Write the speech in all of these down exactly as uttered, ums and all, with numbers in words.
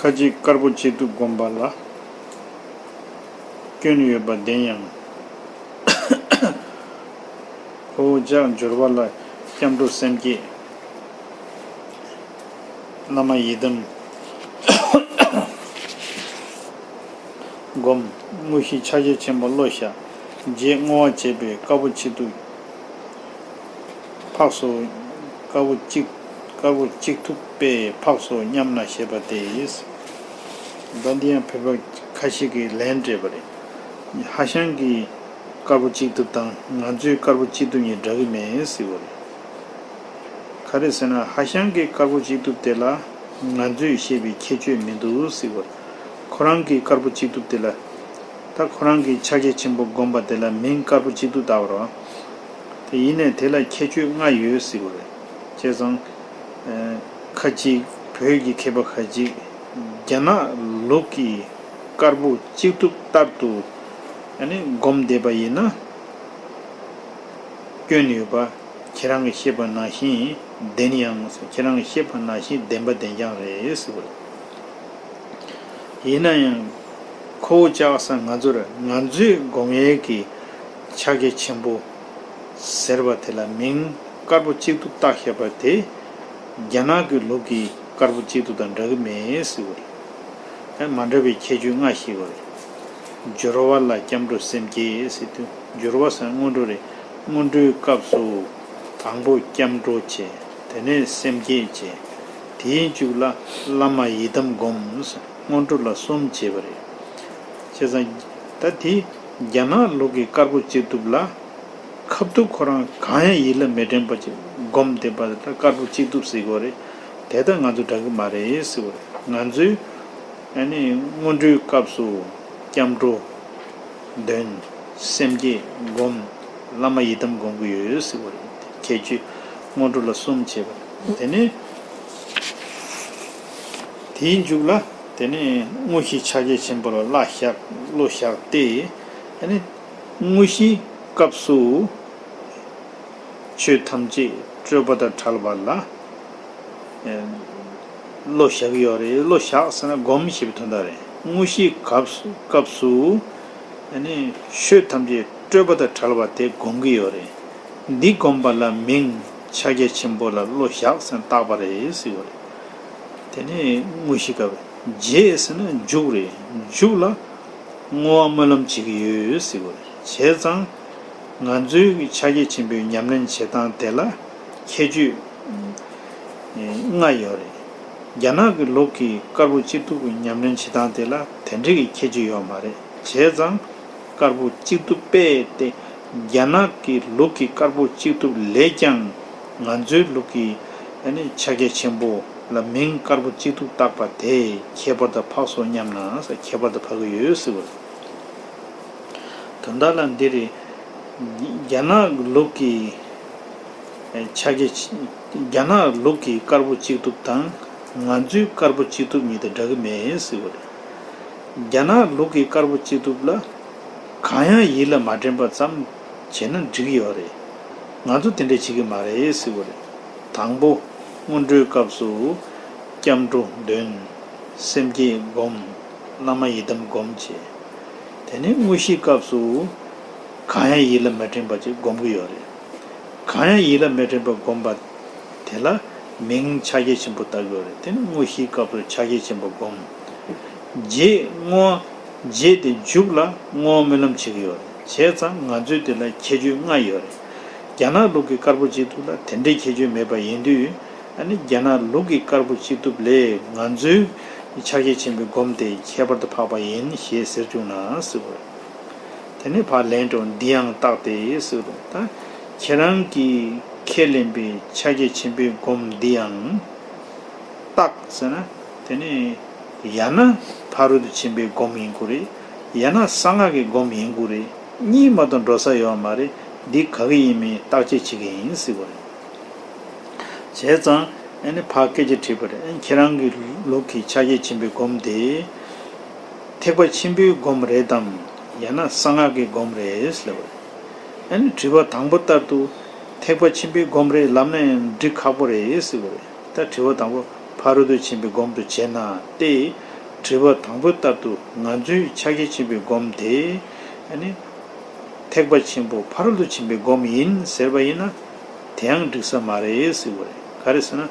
ཁ་ཅིག་དཀར་པོ་གཅིག་ཐུབ་བསྒོམ་པ་ལ་སྐྱོན་ཡོད་པ་བདེན་ཡང་། ཁོ་བོ་ཅག་སྦྱོར་བ་ལ་སྐྱབས་འགྲོ་སེམས་བསྐྱེད། བླ་མ་ཡི་དམ་བསྒོམ། དངོས་གཞི་ཕྱག་རྒྱ་ཆེན་པོ་བློ་བཞག། རྗེས་བསྔོ་བ་བྱས་པས་དཀར་པོ་གཅིག་ཐུབ་འཕགས་སོ། དཀར་པོ་གཅིག་དཀར་པོ་གཅིག་ཐུབ་པས་འཕགས་སོ་སྙམ་ན་ཞེས་པ་སྟེ། ད་འདི་ཡང་བོད་པ་ཁ་ཤས་ཀྱིས་ལན་སྤྲད་པ་རེད། ཧྭ་ཤང་གི་དཀར་པོ་གཅིག་ཐུབ་དང་ང་ཚོའི་དཀར་པོ་གཅིག་ཐུབ་གཉིས་འདྲ་གི་མེད་ཟེར་བ་རེད། ག་རེ་ཟེར་ན་ཧྭ་ཤང་གི་དཀར་པོ་གཅིག་ཐུབ་དེ་ལ་ང་ཚོས་བཤད་པའི་ཁྱད་ཆོས་མི་འདུག་ཟེར་བ་རེད། ཁོ་རང་གི་དཀར་པོ་གཅིག་ཐུབ་དེ་ལ། ད་ཁོ་རང་གིས་ཕྱག་རྒྱ་ཆེན་པོ་བསྒོམ་པ་དེ་ལ་མིང་དཀར་པོ་གཅིག་ཐུབ་བཏགས་པ་རེད། དེ་ཡིན་ནའི་དེ་ལ་ཁྱད་ཆོས་ལྔ་ཡོད་ཟེར་བ་རེད། བྱས་ཙང་། ཁ་ཅིག་བོད་ཀྱི་མཁས་པ་ཁ་ཅིག་རྒྱ་ནག་ལུགས་ཀྱི་དཀར་པོ་གཅིག་ཐུབ་ལྟར་དུ་ཨ་ནི་བསྒོམ་བསྡད་པ་ཡིན་ན་སྐྱོན་ཡོད་པ། ཁྱེད་རང་གིས་བཤད་པ་ནང་བཞིན་བདེན་ཡང་ཟེར། ཁྱེད་རང་གིས་བཤད་པ་ནང་བཞིན་བདེན་པ་བདེན་རྐྱང་རེད་ཟེར་བ་རེད། ཡིན་ན་ཡང་། ཁོ་བོ་ཅག་ས་ང་ཚོར་ང་ཚོས་དགོངས་ཡས་ཀྱི་ཕྱག་རྒྱ་ཆེན་པོ་ཟེར་བ་དེ་ལ་མིང་དཀར་པོ་གཅིག་ཏུ་བཏགས་བཞག་པ་དེ་རྒྱ་ནག་གི་ལུགས་ཀྱི་དཀར་པོ་གཅིག་ཏུ་དང་འདྲ་གི་མེད་ཟེར་བ་རེད། ཨ་མ་འདྲ་བའི་ཁྱད་ཆོས་ལྔ་ཞིག་ཡོད་རེད། སྦྱོར་བ་ལ་སྐྱབས་འགྲོ་སེམས་བསྐྱེད་ཟེར་དུས་སྦྱོར་བ་ཟེར་སྔོན་འགྲོ་རེད། སྔོན་འགྲོའི་སྐབས་སུ་དང་པོ་སྐྱབས་འགྲོ་བྱས། དེ་ནས་སེམས་བསྐྱེད་བྱས། དེའི་མཇུག་ལ་བླ་མ་ཡི་དམ་བསྒོམ། སྔོན་འགྲོ་ལ་གསུམ་བྱས་པ་རེད། བྱས་ཙང་ད་དེ་རྒྱ་ནག་ལུགས་ཀྱི་དཀར་པོ་གཅིག་ཐུབ་ལ་ཁ་ཐུག་ཁོ་རང་གང་ཡང་ཡིད་ལ་མི་དྲན་པ་ཅིག་བསྒོམ་བསྡད་པ་ད་དཀར་པོ་གཅིག་ཐུབ་ཟེར་དགོས་རེད། དེ་ད་ང་ཚོ་འདྲ་གི་མ་རེད་ཟེར་བ་རེད། ང་ཚོས་ཨ་ནི་སྔོན་འགྲོའི་སྐབས་སུ་སྐྱབས་འགྲོ་འདོན། སེམས་བསྐྱེད་བསྒོམ། བླ་མ་ཡི་དམ་བསྒོམ་གྱི་ཡོད་ཟེར་བ་རེད། ཁྱད་ཆོས་སྔོན་འགྲོ་ལ་གསུམ་བྱས་པ་རེད། དེ་ནས་དེའི་མཇུག་ལ་དེ་ནས་དངོས་གཞི་ཕྱག་རྒྱ་ཆེན་པོ་ལ་བློ་བཞག་བློ་བཞག་སྟེ། ཨ་ནི་དངོས་གཞིའི་སྐབས་སུ་ཆོས་ཐམས་ཅད་སྤྲོས་པ་དང་བྲལ་བ་ལ་བློ་བཞག་ཡོད་རེད། བློ་བཞག་ཟེར་ན་སྒོམ་ཞེས་པའི་དོན་དག་རེད། དངོས་གཞིའི་སྐབས་སུ་སྐབས་སུ་ཨ་ནི་ཆོས་ཐམས་ཅད་སྤྲོས་པ་དང་བྲལ་བ་དེ་སྒོམ་གྱི་ཡོད་རེད། འདི་སྒོམ་པ་ལ་མིང་ཕྱག་རྒྱ་ཆེན་པོ་ལ་བློ་བཞག་ཟེར་ན་བཏགས་པ་རེད་ཟེར་བ་རེད། དེ་ནས་དངོས་གཞི་སྐབས་རྗེས་ཟེར་ན་མཇུག་རེད། མཇུག་ལ་བསྔོ་བ་སྨོན་ལམ་བྱེད་ཀྱི་ཡོད་ཟེར་བ་རེད། བྱས་ཙང་ང་ཚོའི་ཕྱག་རྒྱ་ཆེན་པོའི་ཉམས་ལེན་བྱེད་སྟངས་དེ་ལ་ཁྱད་ཆོས་ལྔ་ཡོད་རེད། རྒྱ་ནག་གི་ལུགས་ཀྱི་དཀར་པོ་གཅིག་ཐུབ་ཀྱི་ཉམས་ལེན་བྱེད་སྟངས་དེ་ལ་དེ་འདྲའི་གི་ཁྱད་ཆོས་ཡོད་མ་རེད། བྱས་ཙང་དཀར་པོ་གཅིག་ཐུབ་པས་ཏེ་རྒྱ་ནག་གི་ལུགས་ཀྱི་དཀར་པོ་གཅིག་ཐུབ་ལས་ཀྱང་ང་ཚོའི་ལུགས་ཀྱི་ཨ་ནི་ཕྱག་རྒྱ་ཆེན་པོ་ལ་མིང་དཀར་པོ་གཅིག་ཐུབ་བཏགས་པ་དེ་ཁྱད་པར་དུ་འཕགས་སོ་སྙམ་ན་ཁྱད་པར་དུ་འཕགས་ཀྱི་ཡོད་ཟེར་བ་རེད། དོན་དག་ལ་འདི་རེད། རྒྱ་ནག་ལུགས་ཀྱི་ཕྱག་རྒྱ་ཆེ་རྒྱ་ནག་ལུགས་ཀྱི་དཀར་པོ་གཅིག་ཐུབ་དང་ང་ཚོའི་དཀར་པོ་གཅིག་ཐུབ་གཉིས་དང་འདྲ་གི་མེད་ཟེར་བ་རེད། རྒྱ་ནག་ལུགས་ཀྱི་དཀར་པོ་གཅིག་ཐུབ་ལ་གང་ཡང་ཡིད་ལ་མ་དྲན་པ་ཙམ་བྱས་ན་འགྲིག་གི་ཡོད་རེད། ང་ཚོ་དེ་འདྲ་བྱེད་ཀྱི་མ་རེད་ཟེར་བ་རེད། དང་པོ་སྔོན་འགྲོའི་སྐབས་སུ་སྐྱབས་འགྲོ་འདོན། སེམས་བསྐྱེད་བསྒོམ། བླ་མ་ཡི་དམ་བསྒོམ་བྱས། དེ་ནས་དངོས་གཞིའི་སྐབས་སུ་གང་ཡང་ཡིད་ལ་མི་དྲན་པ་ཅིག་སྒོམ་གྱི་ཡོད་རེད། གང་ཡང་ཡིད་ལ་མི་དྲན་པ་བསྒོམ་པ་དེ་ལ་མིང་ཕྱག་རྒྱ་ཆེན་པོ་བཏགས་ཡོད་རེད། དེ་ནི་དངོས་གཞིའི་སྐབས་སུ་ཕྱག་རྒྱ་ཆེན་པོ་བསྒོམ། རྗེས་བསྔོ་བ། རྗེས་དེ་མཇུག་ལ་བསྔོ་བ་སྨོན་ལམ་བྱེད་ཀྱི་ཡོད་རེད། བྱས་ཙང་ང་ཚོའི་དེ་ལ་ཁྱད་ཆོས་ལྔ་ཡོད་རེད། རྒྱ་ནག་ལུགས་ཀྱི་དཀར་པོ་གཅིག་ཐུབ་ལ་དེ་འདྲའི་ཁྱད་ཆོས་མེད་པ་ཡིན་དུས། ཨ་ནི་རྒྱ་ནག་ལུགས་ཀྱི་དཀར་པོ་གཅིག་ཐུབ་ལས་ང་ཚོའི་ཕྱག་རྒྱ་ཆེན་པོའི་སྒོམ་དེ་ཁྱད་པར་དུ་འཕགས་པ་ཡིན་ཞེས་ཟེར་བཅུག་ན་ཟེར་བ་རེད། དེ་ནས་ཕར་ལན་འགྲོ་འདི་ཡང་རྟགས་ཏེ་ཟེར་བ་རེད། ད་ཁྱེད་རང་གིས་ཁས་ལེན་པའི་ཕྱག་རྒྱ་ཆེན་པོའི་སྒོམ་འདི་ཡང་རྟགས་ཟེར་ན་དེ་ནི་ཡང་ན་ཕ་རོལ་ཏུ་ཕྱིན་པའི་སྒོམ་ཡིན་དགོས་རེད། ཡང་ན་གསང་སྔགས་ཀྱི་སྒོམ་ཡིན་དགོས་རེད། གཉིས་མ་གཏོགས་འགྲོ་ས་ཡོད་མ་རེད། འདི་ག་གི་ཡིན་མིན་བརྟག་དཔྱད་བྱེད་ཀྱི་ཡིན་ཟེར་བ་རེད། བྱས་ཙང་ཨ་ནི་ཕར་སྐད་ཆ་དྲིས་པ་རེད། ཨ་ནི་ཁྱེད་རང་གི་ལུགས་ཀྱི་ཕྱག་རྒྱ་ཆེན་པོའི་སྒོམ་དེ་ཐེག་པ་ཆེན་པོའི་སྒོམ་རེད་དམ། ཡང་ན་གསང་སྔགས་ཀྱི་སྒོམ་རེད་ལབ་པ་རེད། ཨ་ནི་དྲི་བ་དང་པོ་ལྟར་དུ་ཐེག་པ་ཆེན་པོའི་སྒོམ་རེད་ལབ་ན་ཡང་འགྲིག་ཁག་པོ་རེད་ཟེར་བ་རེད། ད་དྲི་བ་དང་པོ་ཕ་རོལ་ཏུ་ཕྱིན་པའི་སྒོམ་དུ་བྱས་ན་སྟེ། དྲི་བ་དང་པོ་ལྟར་དུ་ང་ཚོའི་ཕྱག་རྒྱ་ཆེན་པོའི་སྒོམ་དེ་ཨ་ནི་ཐེག་པ་ཆེན་པོ་ཕ་རོལ་ཏུ་ཕྱིན་པའི་སྒོམ་ཡིན་ཟེར་བ་ཡིན་ན་དེའང་འགྲིག་ས་མ་རེད་ཟེར་བ་རེད། ག་རེ་ཟེར་ན།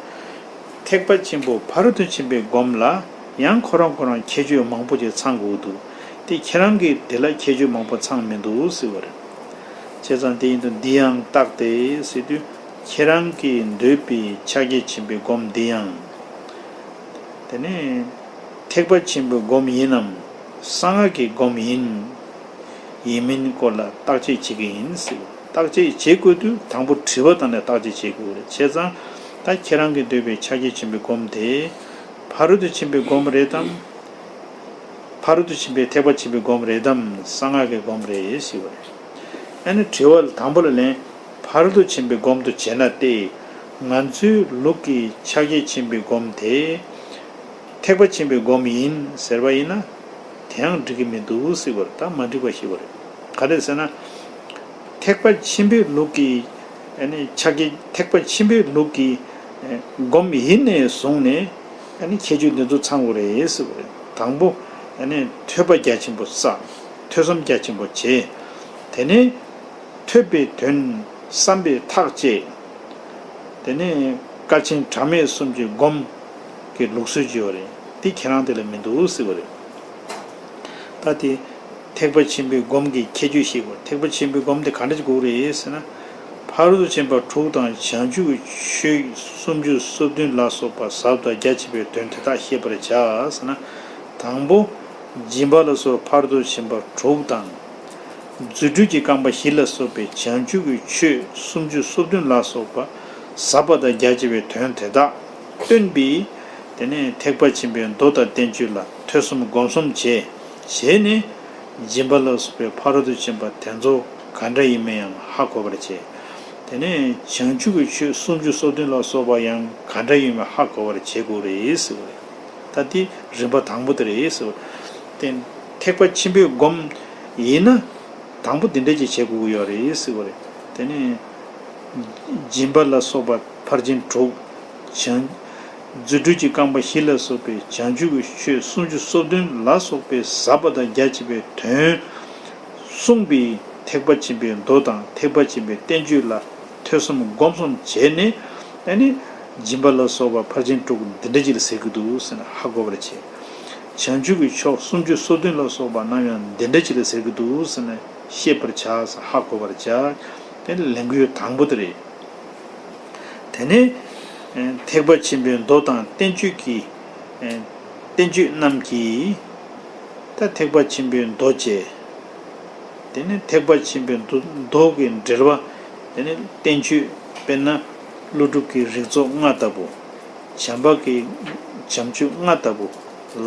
ཐེག་པ་ཆེན་པོ་ཕ་རོལ་ཏུ་ཕྱིན་པའི་སྒོམ་ལ་ཡང་ཁོ་རང་ཁོ་རང་ཁྱད་ཆོས་མང་པོ་ཅིག་ཚང་དགོས་འདུག་དེ་ཁྱེད་རང་གིས་དེ་ལ་ཁྱད་ཆོས་མང་པོ་ཚང་མི་འདུག་ཟེར་བ་རེད། བྱས་ཙང་དེ་ཡིན་དུས་འདི་ཡང་རྟག་སྟེ་ཟེར་དུས་ཁྱེད་རང་གིས་འདོད་པའི་ཕྱག་རྒྱ་ཆེན་པོའི་སྒོམ་འདི་ཡང་། དེ་ནས་ཐེག་པ་ཆེན་པོའི་སྒོམ་ཡིན་ནམ་གསང་སྔགས་ཀྱི་སྒོམ་ཡིན། ཡིན་མིན་སྐོར་ལ་བརྟག་དཔྱད་བྱེད་ཀྱི་ཡིན་ཟེར། བརྟག་དཔྱད་བྱེད་དགོས་དུས་དང་པོ་དྲི་བ་དང་ནས་བརྟག་དཔྱད་བྱེད་དགོས་རེད། བྱས་ཙང་ད་ཁྱེད་རང་གིས་འདོད་པའི་ཕྱག་རྒྱ་ཆེན་པོའི་སྒོམ་དེ་ཕ་རོལ་ཏུ་ཕྱིན་པའི་སྒོམ་རེད་དམ། ཕ་རོལ་ཏུ་ཕྱིན་པའི་ཐེག་པ་ཆེན་པོའི་སྒོམ་རེད་དམ་གསང་སྔགས་ཀྱི་སྒོམ་རེད་ཞུས་པ་རེད། ཨ་ནི་དྲི་བ་དང་པོ་ལ་ལན། ཕ་རོལ་ཏུ་ཕྱིན་པའི་སྒོམ་དུ་བྱས་ན་སྟེ། ང་ཚོའི་ལུགས་ཀྱི་ཕྱག་རྒྱ་ཆེན་པོའི་སྒོམ་དེ། ཐེག་པ་ཆེན་པོའི་སྒོམ་ཡིན་ཟེར་བ་ཡིན་ན། དེའང་འགྲིག་གི་མི་འདུག་ཟེར་བར་ད་མ་འགྲིག་པ་ཞིག་བར། ག་རེ་ཟེར་ན། ཐེག་པ་ཆེན་པོའི་ལུགས་ཀྱི་ཨ་ནི་ཕྱག་རྒྱ་ཐེག་པ་ཆེན་པོའི་ལུགས་ཀྱི་སྒོམ་ཡིན་ནས་བཟུང་ནས་ཨ་ནི་ཁྱད་ཆོས་འདི་ཚོ་ཚང་དགོས་རེད་ཟེར་བ་རེད། དང་པོ་ཨ་ནི་ཐོས་པ་རྒྱ་ཆེན་པོ་བསགས། ཐོས་བསམ་རྒྱ་ཆེན་པོ་བྱས། དེ་ནས་ཐོས་པའི་དོན་བསམ་པས་ཐག་བཅད། དེ་ནས་དཀའ་ཆེན་གྲངས་མེད་གསུམ་གྱི་སྒོམ་གྱི་ལུགས་སྲོལ་ཅིག་ཡོད་རེད། འདི་ཁྱེད་རང་དེ་ལ་མི་འདུག་ཟེར་བ་རེད། ད་དེ་ཐེག་པ་ཆེན་པོའི་སྒོམ་གྱི་ཁྱད་ཆོས་ཤིག་གོ། ཐེག་པ་ཆེན་པོའི་སྒོམ་དེ་ག་འདྲ་ཅིག་དགོས་རེད་ཟེར་ན། ཕ་རོལ་ཏུ་ཕྱིན་པ་དྲུག་དང་བྱང་ཆུབ་ཀྱི་ཆོས་སུམ་ཅུ་སོ་བདུན་ལ་སོགས་པ་ཟབ་དང་རྒྱ་ཆེ་བའི་དོན་དེ་དག་ཤེས་པར་བྱ་ཟེར་ན། དང་པོ། སྦྱིན་པ་ལ་སོགས་ཕ་རོལ་ཏུ་ཕྱིན་པ་དྲུག་དང་། རྫུ་འཕྲུལ་གྱི་རྐང་པ་བཞི་ལ་སོགས་པའི་བྱང་ཆུབ་ཀྱི་ཆོས་སུམ་ཅུ་སོ་བདུན་ལ་སོགས་པ་ཟབ་པ་དང་རྒྱ་ཆེ་བའི་དོན་དེ་དག་སྟོན་པའི། དེ་ནས་ཐེག་པ་ཆེན་པོའི་མདོ་དང་བསྟན་བཅོས་ལ་ཐོས་བསམ་སྒོམ་གསུམ་བྱས། བྱས་ནས་སྦྱིན་པ་ལ་སོགས་པའི་ཕ་རོལ་ཏུ་ཕྱིན་པ་དེ་ཚོ་ག་འདྲ་ཡིན་མིན་ཡང་ཧ་གོ་བར་བྱས། དེ་ནས་བྱང་ཆུབ་ཀྱི་ཆོས་སུམ་ཅུ་སོ་བདུན་ལ་སོགས་པ་ཡང་ག་འདྲ་ཡིན་མིན་ཧ་གོ་བར་བྱེད་དགོས་རེད་ཟེར་བ་རེད། ད་དེ་རིམ་པ་དང་པོ་དེ་རེད་ཟེར་བ་རེད། དེ་ཐེག་པ་ཆེན་པོའི་སྒོམ་ཡིན་ན། དང་པོ་འདི་འདྲ་ཅིག་བྱེད་དགོས་ཀྱི་ཡོད་རེད་ཟེར་བ་རེད། དེ་ནས་སྦྱིན་པ་ལ་སོགས་པ་ཕར་ཕྱིན་དྲུག་བྱང་། རྫུ་འཕྲུལ་གྱི་རྐང་པ་བཞི་ལ་སོགས་པའི་བྱང་ཆུབ་ཀྱི་ཆོས་སུམ་ཅུ་སོ་བདུན་ལ་སོགས་པའི་ཟབ་པ་དང་རྒྱ་ཆེ་བའི་དོན་གསུངས་པའི་ཐེག་པ་ཆེན་པོའི་མདོ་དང་ཐེག་པ་ཆེན་པོའི་བསྟན་བཅོས་ལ་ཐོས་བསམ་སྒོམ་གསུམ་བྱས་ནས། ཨ་ནི་སྦྱིན་པ་ལ་སོགས་པ་ཕར་ཕྱིན་དྲུག་འདི་འདྲ་ཅིག་ལ་ཟེར་གྱི་འདུག་ཟེར་ནས་ཧ་གོ་བར་བྱེད། བྱང་ཆུབ་ཀྱི་ཕྱོགས་སུམ་ཅུ་སོ་བདུན་ལ་སོགས་པ་རྣམས་ཡང་འདི་འདྲ་ཅིག་ལ་ཟེར་གྱི་འདུག་ཟེར་ནས་ཤེས་པར་བྱ་ཟེར་ཧ་གོ་བར་བྱ། དེ་ནི་ལས་འགུལ་དང་པོ་དེ་རེད། དེ་ནས་ཐེག་པ་ཆེན་པོའི་མདོ་དང་བསྟན་བཅོས་ཀྱི་བསྟན་བཅོས་རྣམས་ཀྱིས་ད་ཐེག་པ་ཆེན་པོའི་མདོ་བཅས། དེ་ནས་ཐེག་པ་ཆེན་པོའི་མདོ་མདོ་གི་འགྲེལ་པ། དེ་ནས་བསྟན་བཅོས། དཔེར་ན་ཀླུ་སྒྲུབ་ཀྱི་རིགས་ཚོགས་ལྔ་ལྟ་བུ། བྱམས་པ་གི་བྱམས་ཆོས་ལྔ་ལྟ་བུ་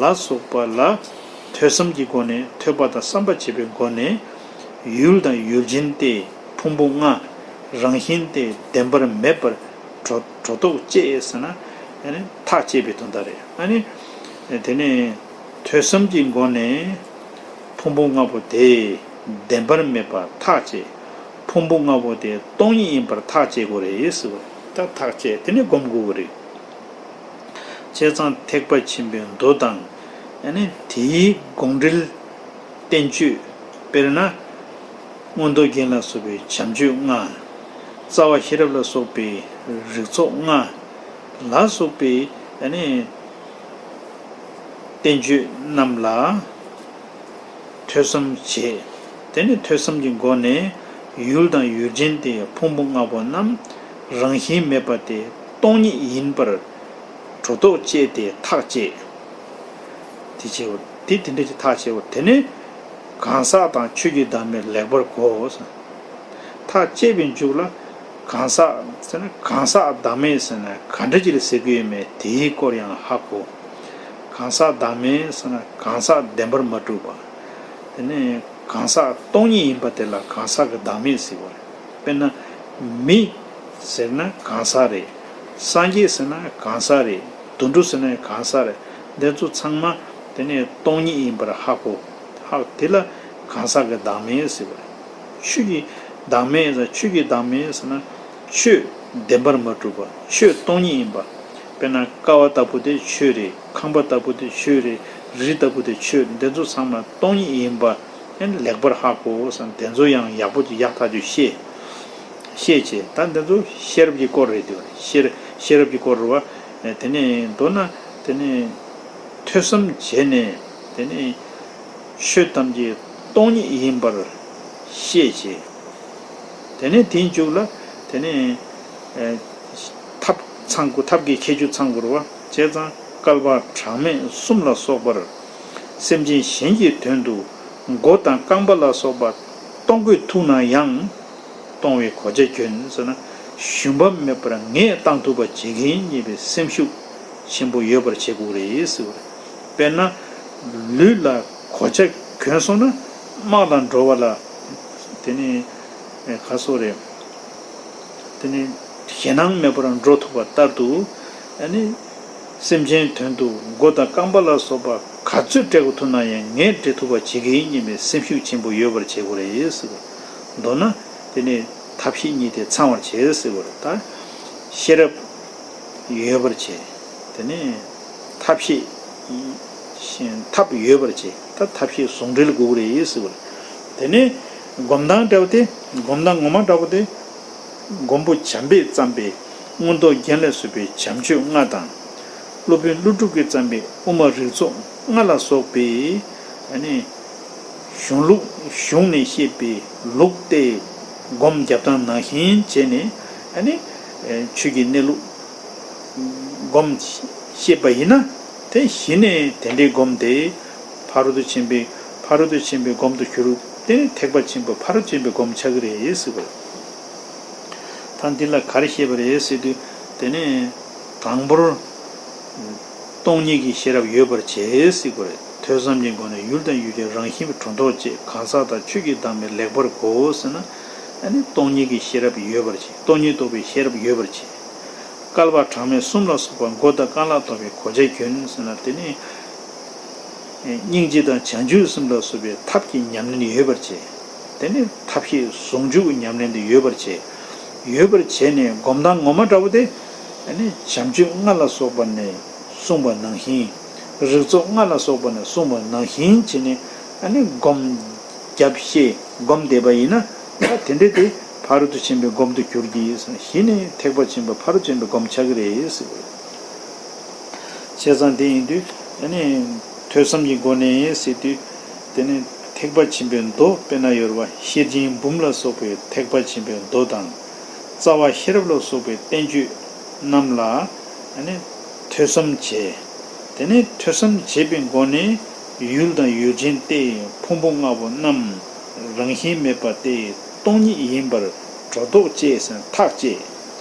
ལ་སོགས་པ་ལ་ཐོས་བསམ་གྱི་སྒོ་ནས་ཐོས་པ་དང་བསམ་པ་བྱེད་པའི་སྒོ་ནས་ཡུལ་དང་ཡུལ་ཅན་ཏེ་ཕུང་པོ་ལྔ་རང་བཞིན་ཏེ་བདེན་པར་མེད་པར་གྲོ་གྲོ་ཐོག་བཅད་ཟེར་ན་ཐག་བཅད་པའི་དོན་དག་རེད། ཨ་ནི་དེ་ནས་ཐོས་བསམ་གྱི་སྒོ་ནས་ཕུང་པོ་ལྔ་པོ་དེ་བདེན་པར་མེད་པར་ཐག་བཅད། ཕུང་པོ་ལྔ་པོ་དེ་སྟོང་ཉིད་ཡིན་པར་ཐག་བཅད་དགོས་རེད་ཟེར་བ་ད་ཐག་བཅད་དེ་ནས་སྒོམ་དགོས་ཀྱི་རེད། བྱས་ཙང་ཐེག་པ་ཆེན་པོའི་མདོ་དང་། ཨ་ནི་དེའི་དགོངས་འགྲེལ་བསྟན་བཅོས། དཔེར་ན། མངོན་རྟོགས་རྒྱན་ལ་སོགས་པའི་བྱམས་ཆོས་ལྔ། རྩ་བ་ཤེས་རབ་ལ་སོགས་པའི་རིགས་ཚོགས་ལྔ། ལ་སོགས་པའི་ཨ་ནི། བསྟན་བཅོས་རྣམས་ལ་ཐོས་བསམ་བྱས། དེ་ནས་ཐོས་བསམ་གྱི་སྒོ་ནས་ཡུལ་དང་ཡུལ་ཅན་ཏེ་ཕུང་པོ་ལྔ་པོ་རྣམས་རང་བཞིན་མེད་པ་སྟེ་སྟོང་ཉིད་ཡིན་པར་གྲོ་ཐོག་བཅད་དེ་ཐག་བཅད། དེ་བྱས་པ་དེ་དེ་འདྲ་ཅིག་ཐག་བཅད་པ་དེ་ནས་གང་ཟག་དང་ཆོས་ཀྱི་བདག་མེད་ལེགས་པར་གོ། ཐག་བཅད་པའི་མཇུག་ལ། གང་ཟག་ཟེར་ན་གང་ཟག་བདག་མེད་ཟེར་ན་ག་འདྲ་ཅིག་ལ་ཟེར་གྱི་ཡོད་མེད་དེའི་སྐོར་ཡང་ཧ་གོ། གང་ཟག་བདག་མེད་ཟེར་ན་གང་ཟག་བདེན་པར་མ་གྲུབ་པ། དེ་ནས་གང་ཟག་སྟོང་ཉིད་ཡིན་པ་དེ་ལ་གང་ཟག་གི་བདག་མེད་ཟེར་བ་རེད། དཔེར་ན། མི་ཟེར་ན་གང་ཟག་རེད། སངས་རྒྱས་ཟེར་ན་གང་ཟག་རེད། དུད་འགྲོ་ཟེར་ན་གང་ཟག་རེད། འདི་ཚོ་ཚང་མ་དེ་ནས་སྟོང་ཉིད་ཡིན་པར་ཧ་གོ། ཧ་དེ་ལ་གང་ཟག་གི་བདག་མེད་ཟེར་བ་རེད། ཆོས་ཀྱི་བདག་མེད་ཟེར་ཆོས་ཀྱི་བདག་མེད་ཟེར་ན་ཆོས་བདེན་པར་མ་གྲུབ་པ་ཆོས་སྟོང་ཉིད་ཡིན་པ། དཔེར་ན་ཀ་བ་ལྟ་བུ་དེ་ཆོས་རེད། ཁང་པ་ལྟ་བུ་དེ་ཆོས་རེད། རི་ལྟ་བུ་དེ་ཆོས་འདི་ཚོ་ཚང་མ་སྟོང་ཉིད་ཡིན་པ་ཨེ་ལེགས་པར་ཧ་གོ་བསམ། དེ་ཚོ་ཡང་ཡག་པོ་ཅིག་ཡག་ཐག་ཆོད་ཤེས། ཤེས་བྱས། ད་འདི་ཚོ་ཤེས་རབ་ཀྱི་སྐོར་རེད་དེ། ཤེས་ཤེས་རབ་ཀྱི་སྐོར་རེད་བ། དེ་ནས་མདོར་ན་དེ་ནས་ཐོས་བསམ་བྱས་ནས་དེ་ནས་ཆོས་ཐམས་ཅད་སྟོང་ཉིད་ཡིན་པར་ཤེས་བྱས། དེ་ནས་དེའི་མཇུག་ལ་དེ་ནས་ཐབས་ཚང་དགོས། ཐབས་ཀྱི་ཁྱད་ཆོས་ཚང་དགོས་རེད་བ། བྱས་ཙང་བསྐལ་པ་གྲངས་མེད་གསུམ་ལ་སོགས་པར་སེམས་ཅན་གཞན་གྱི་དོན་དུ་མགོ་དང་རྐང་པ་ལ་སོགས་པ་གཏོང་དགོས་ཐུག་ན་ཡང་། གཏོང་བའི་གོ་ཆ་གྱོན་ཟེར་ན། ཞུམ་པ་མེད་པར་ངས་བཏང་ཐུབ་པ་བྱེད་ཀྱི་ཡིན་སྙམ་པའི་སེམས་ཤུགས་ཆེན་པོ་ཡོད་པར་བྱེད་དགོས་རེད་ཟེར་བ་རེད། དཔེར་ན། ལུས་ལ་གོ་ཆ་གྱོན་སོང་ན་དམག་ལ་འགྲོ་བ་ལ་དེ་ནི་ག་སོགས་རེད། དེ་ནི་ཞེད་སྣང་མེད་པར་འགྲོ་ཐུབ་པ་ལྟར་དུ། ཨ་ནི། སེམས་ཅན་དོན་དུ་མགོ་དང་རྐང་པ་ལ་སོགས་པ་ག་ཚོད་སྤྲད་དགོས་ཐུག་ན་ཡང་ངས་སྤྲད་ཐུབ་པ་བྱེད་ཀྱི་ཡིན་སྙམ་པའི་སེམས་ཤུགས་ཆེན་པོ་ཡོད་པར་བྱེད་དགོས་རེད་ཟེར་བ། མདོར་ན། དེ་ནས་ཐབས་ཤེས་གཉིས་དེ་ཚང་བར་བྱེད་ཟེར་བ་རེད། ད་ཤེས་རབ་ཡོད་པར་བྱེད། དེ་ནས་ཐབས་ཤེས་ཐབས་ཡོད་པར་བྱེད། ད་ཐབས་ཤེས་ཟུང་འབྲེལ་དགོས་ཀྱི་རེད་ཟེར་བ་རེད། དེ་ནས་སྒོམ་སྟངས་འདྲ་བོ་དེ། སྒོམ་སྟངས་ངོ་མ་འདྲ་བོ་དེ། མགོན་པོ་བྱམས་པས་བརྩམས་པའི་མངོན་རྟོགས་རྒྱན་ལས་བཟོས་པའི་བྱམས་ཆོས་ལྔ་དང་། སློབ་དཔོན་ཀླུ་སྒྲུབ་ཀྱིས་བརྩམས་པའི་དབུ་མ་རིགས་ཚོགས་ལྔ་ལ་སོགས་པའི་ཨ་ནི་གཞུང་ལུགས། གཞུང་ནས་བཤད་པའི་ལུགས་ཏེ་སྒོམ་རྒྱབ་སྟངས་ནང་བཞིན་བྱས་ནས་ཨ་ནི་ཆོས་ཀྱི་གནས་ལུགས་སྒོམ་ཤེས་པ་ཡིན་ན། དེ་གཞི་ནས་དེ་འདྲའི་སྒོམ་དེ་ཕ་རོལ་ཏུ་ཕྱིན་པའི་ཕ་རོལ་ཏུ་ཕྱིན་པའི་སྒོམ་དུ་གྱུར། དེ་ནི་ཐེག་པ་ཆེན་པོའི་ཕ་རོལ་ཏུ་ཕྱིན་པའི་སྒོམ་ཆགས་ཀྱི་རེད་ཟེར་བ་རེད། ད་འདི་ལ་ག་རེ་བཤད་པ་རེད་ཟེར་དུས། དེ་ནས་དང་པོར་སྟོང་ཉིད་ཀྱི་ཤེས་རབ་ཡོད་པར་བྱེད་ཟེར་དགོས་རེད། ཐོས་བསམ་གྱི་སྒོ་ནས་ཡུལ་དང་ཡུལ་ཅན་རང་བཞིན་གྱིས་གྲོལ་རྟོགས་བཅས་གང་ཟག་དང་ཆོས་ཀྱི་བདག་མེད་ལེགས་པར་གོ་ཟེར་ན། ཨ་ནི་སྟོང་ཉིད་ཀྱི་ཤེས་རབ་ཡོད་པར་བྱེད། སྟོང་ཉིད་རྟོགས་པའི་ཤེས་རབ་ཡོད་པར་བྱེད། བསྐལ་པ་གྲངས་མེད་གསུམ་ལ་སོགས་པ་མགོ་དང་རྐང་ལག་ཐོགས་པའི་གོ་ཆ་གྱོན་ཟེར་ན། དེ་ནི་སྙིང་རྗེ་དང་བྱང་ཆུབ་སེམས་ལ་སོགས་པའི་ཐབས་ཀྱི་ཉམས་ལེན་ཡོད་པར་བྱེད། དེ་ནི་ཐབས་ཤེས་ཟུང་འཇུག་གི་ཉམས་ལེན་དེ་ཡོད་པར་བྱེད། ཡོད་པར་བྱས་ནས་སྒོམ་སྟངས་ངོ་མ་འདྲ་བོ་དེ། ཨ་ནི་བྱམས་ཆོས་ལྔ་ལ་སོགས་པ་ནས་གསུངས་པ་ནང་བཞིན། རིགས་ཚོགས་ལྔ་ལ་སོགས་པ་ནས་གསུངས་པ་ནང་བཞིན་བྱས་ནས་ཨ་ནི་སྒོམ་རྒྱབ་ཤེས་སྒོམ་བསྡད་པ་ཡིན་ན། ད་དེ་འདྲ་དེ་ཕ་རོལ་ཏུ་ཕྱིན་པའི་སྒོམ་དུ་གྱུར་གྱི། གཞི་ནས་ཐེག་པ་ཆེན་པོའི་ཕ་རོལ་ཏུ་ཕྱིན་པའི་སྒོམ་ཆགས་ཀྱི་རེད་ཟེར་བ་རེད། བྱས་ཙང་དེ་ཡིན་དུས་ཨ་ནི་ཐོས་བསམ་གྱི་སྒོ་ནས་ཟེར་དུས། དེ་ནི་ཐེག་པ་ཆེན་པོའི་མདོ་དཔེར་ན་ཡོད་རེད་བ། ཤེར་ཕྱིན་འབུམ་ལ་སོགས་པའི་ཐེག་པ་ཆེན་པོའི་མདོ་དང་། རྩ་བ་ཤེས་རབ་ལ་སོགས་པའི་བསྟན་བཅོས་རྣམས་ལ་ཨ་ནི་ཐོས་བསམ་བྱས། དེ་ནས་ཐོས་བསམ་བྱས་པའི་སྒོ་ནས་ཡུལ་དང་ཡུལ་ཅན་ཏེ་ཕུང་པོ་ལྔ་པོ་རྣམས་རང་བཞིན་མེད་པ་སྟེ་སྟོང་ཉིད་ཡིན་པར་གྲོལ་རྟོགས་བཅས་ཟེར་ཐག་བཅད།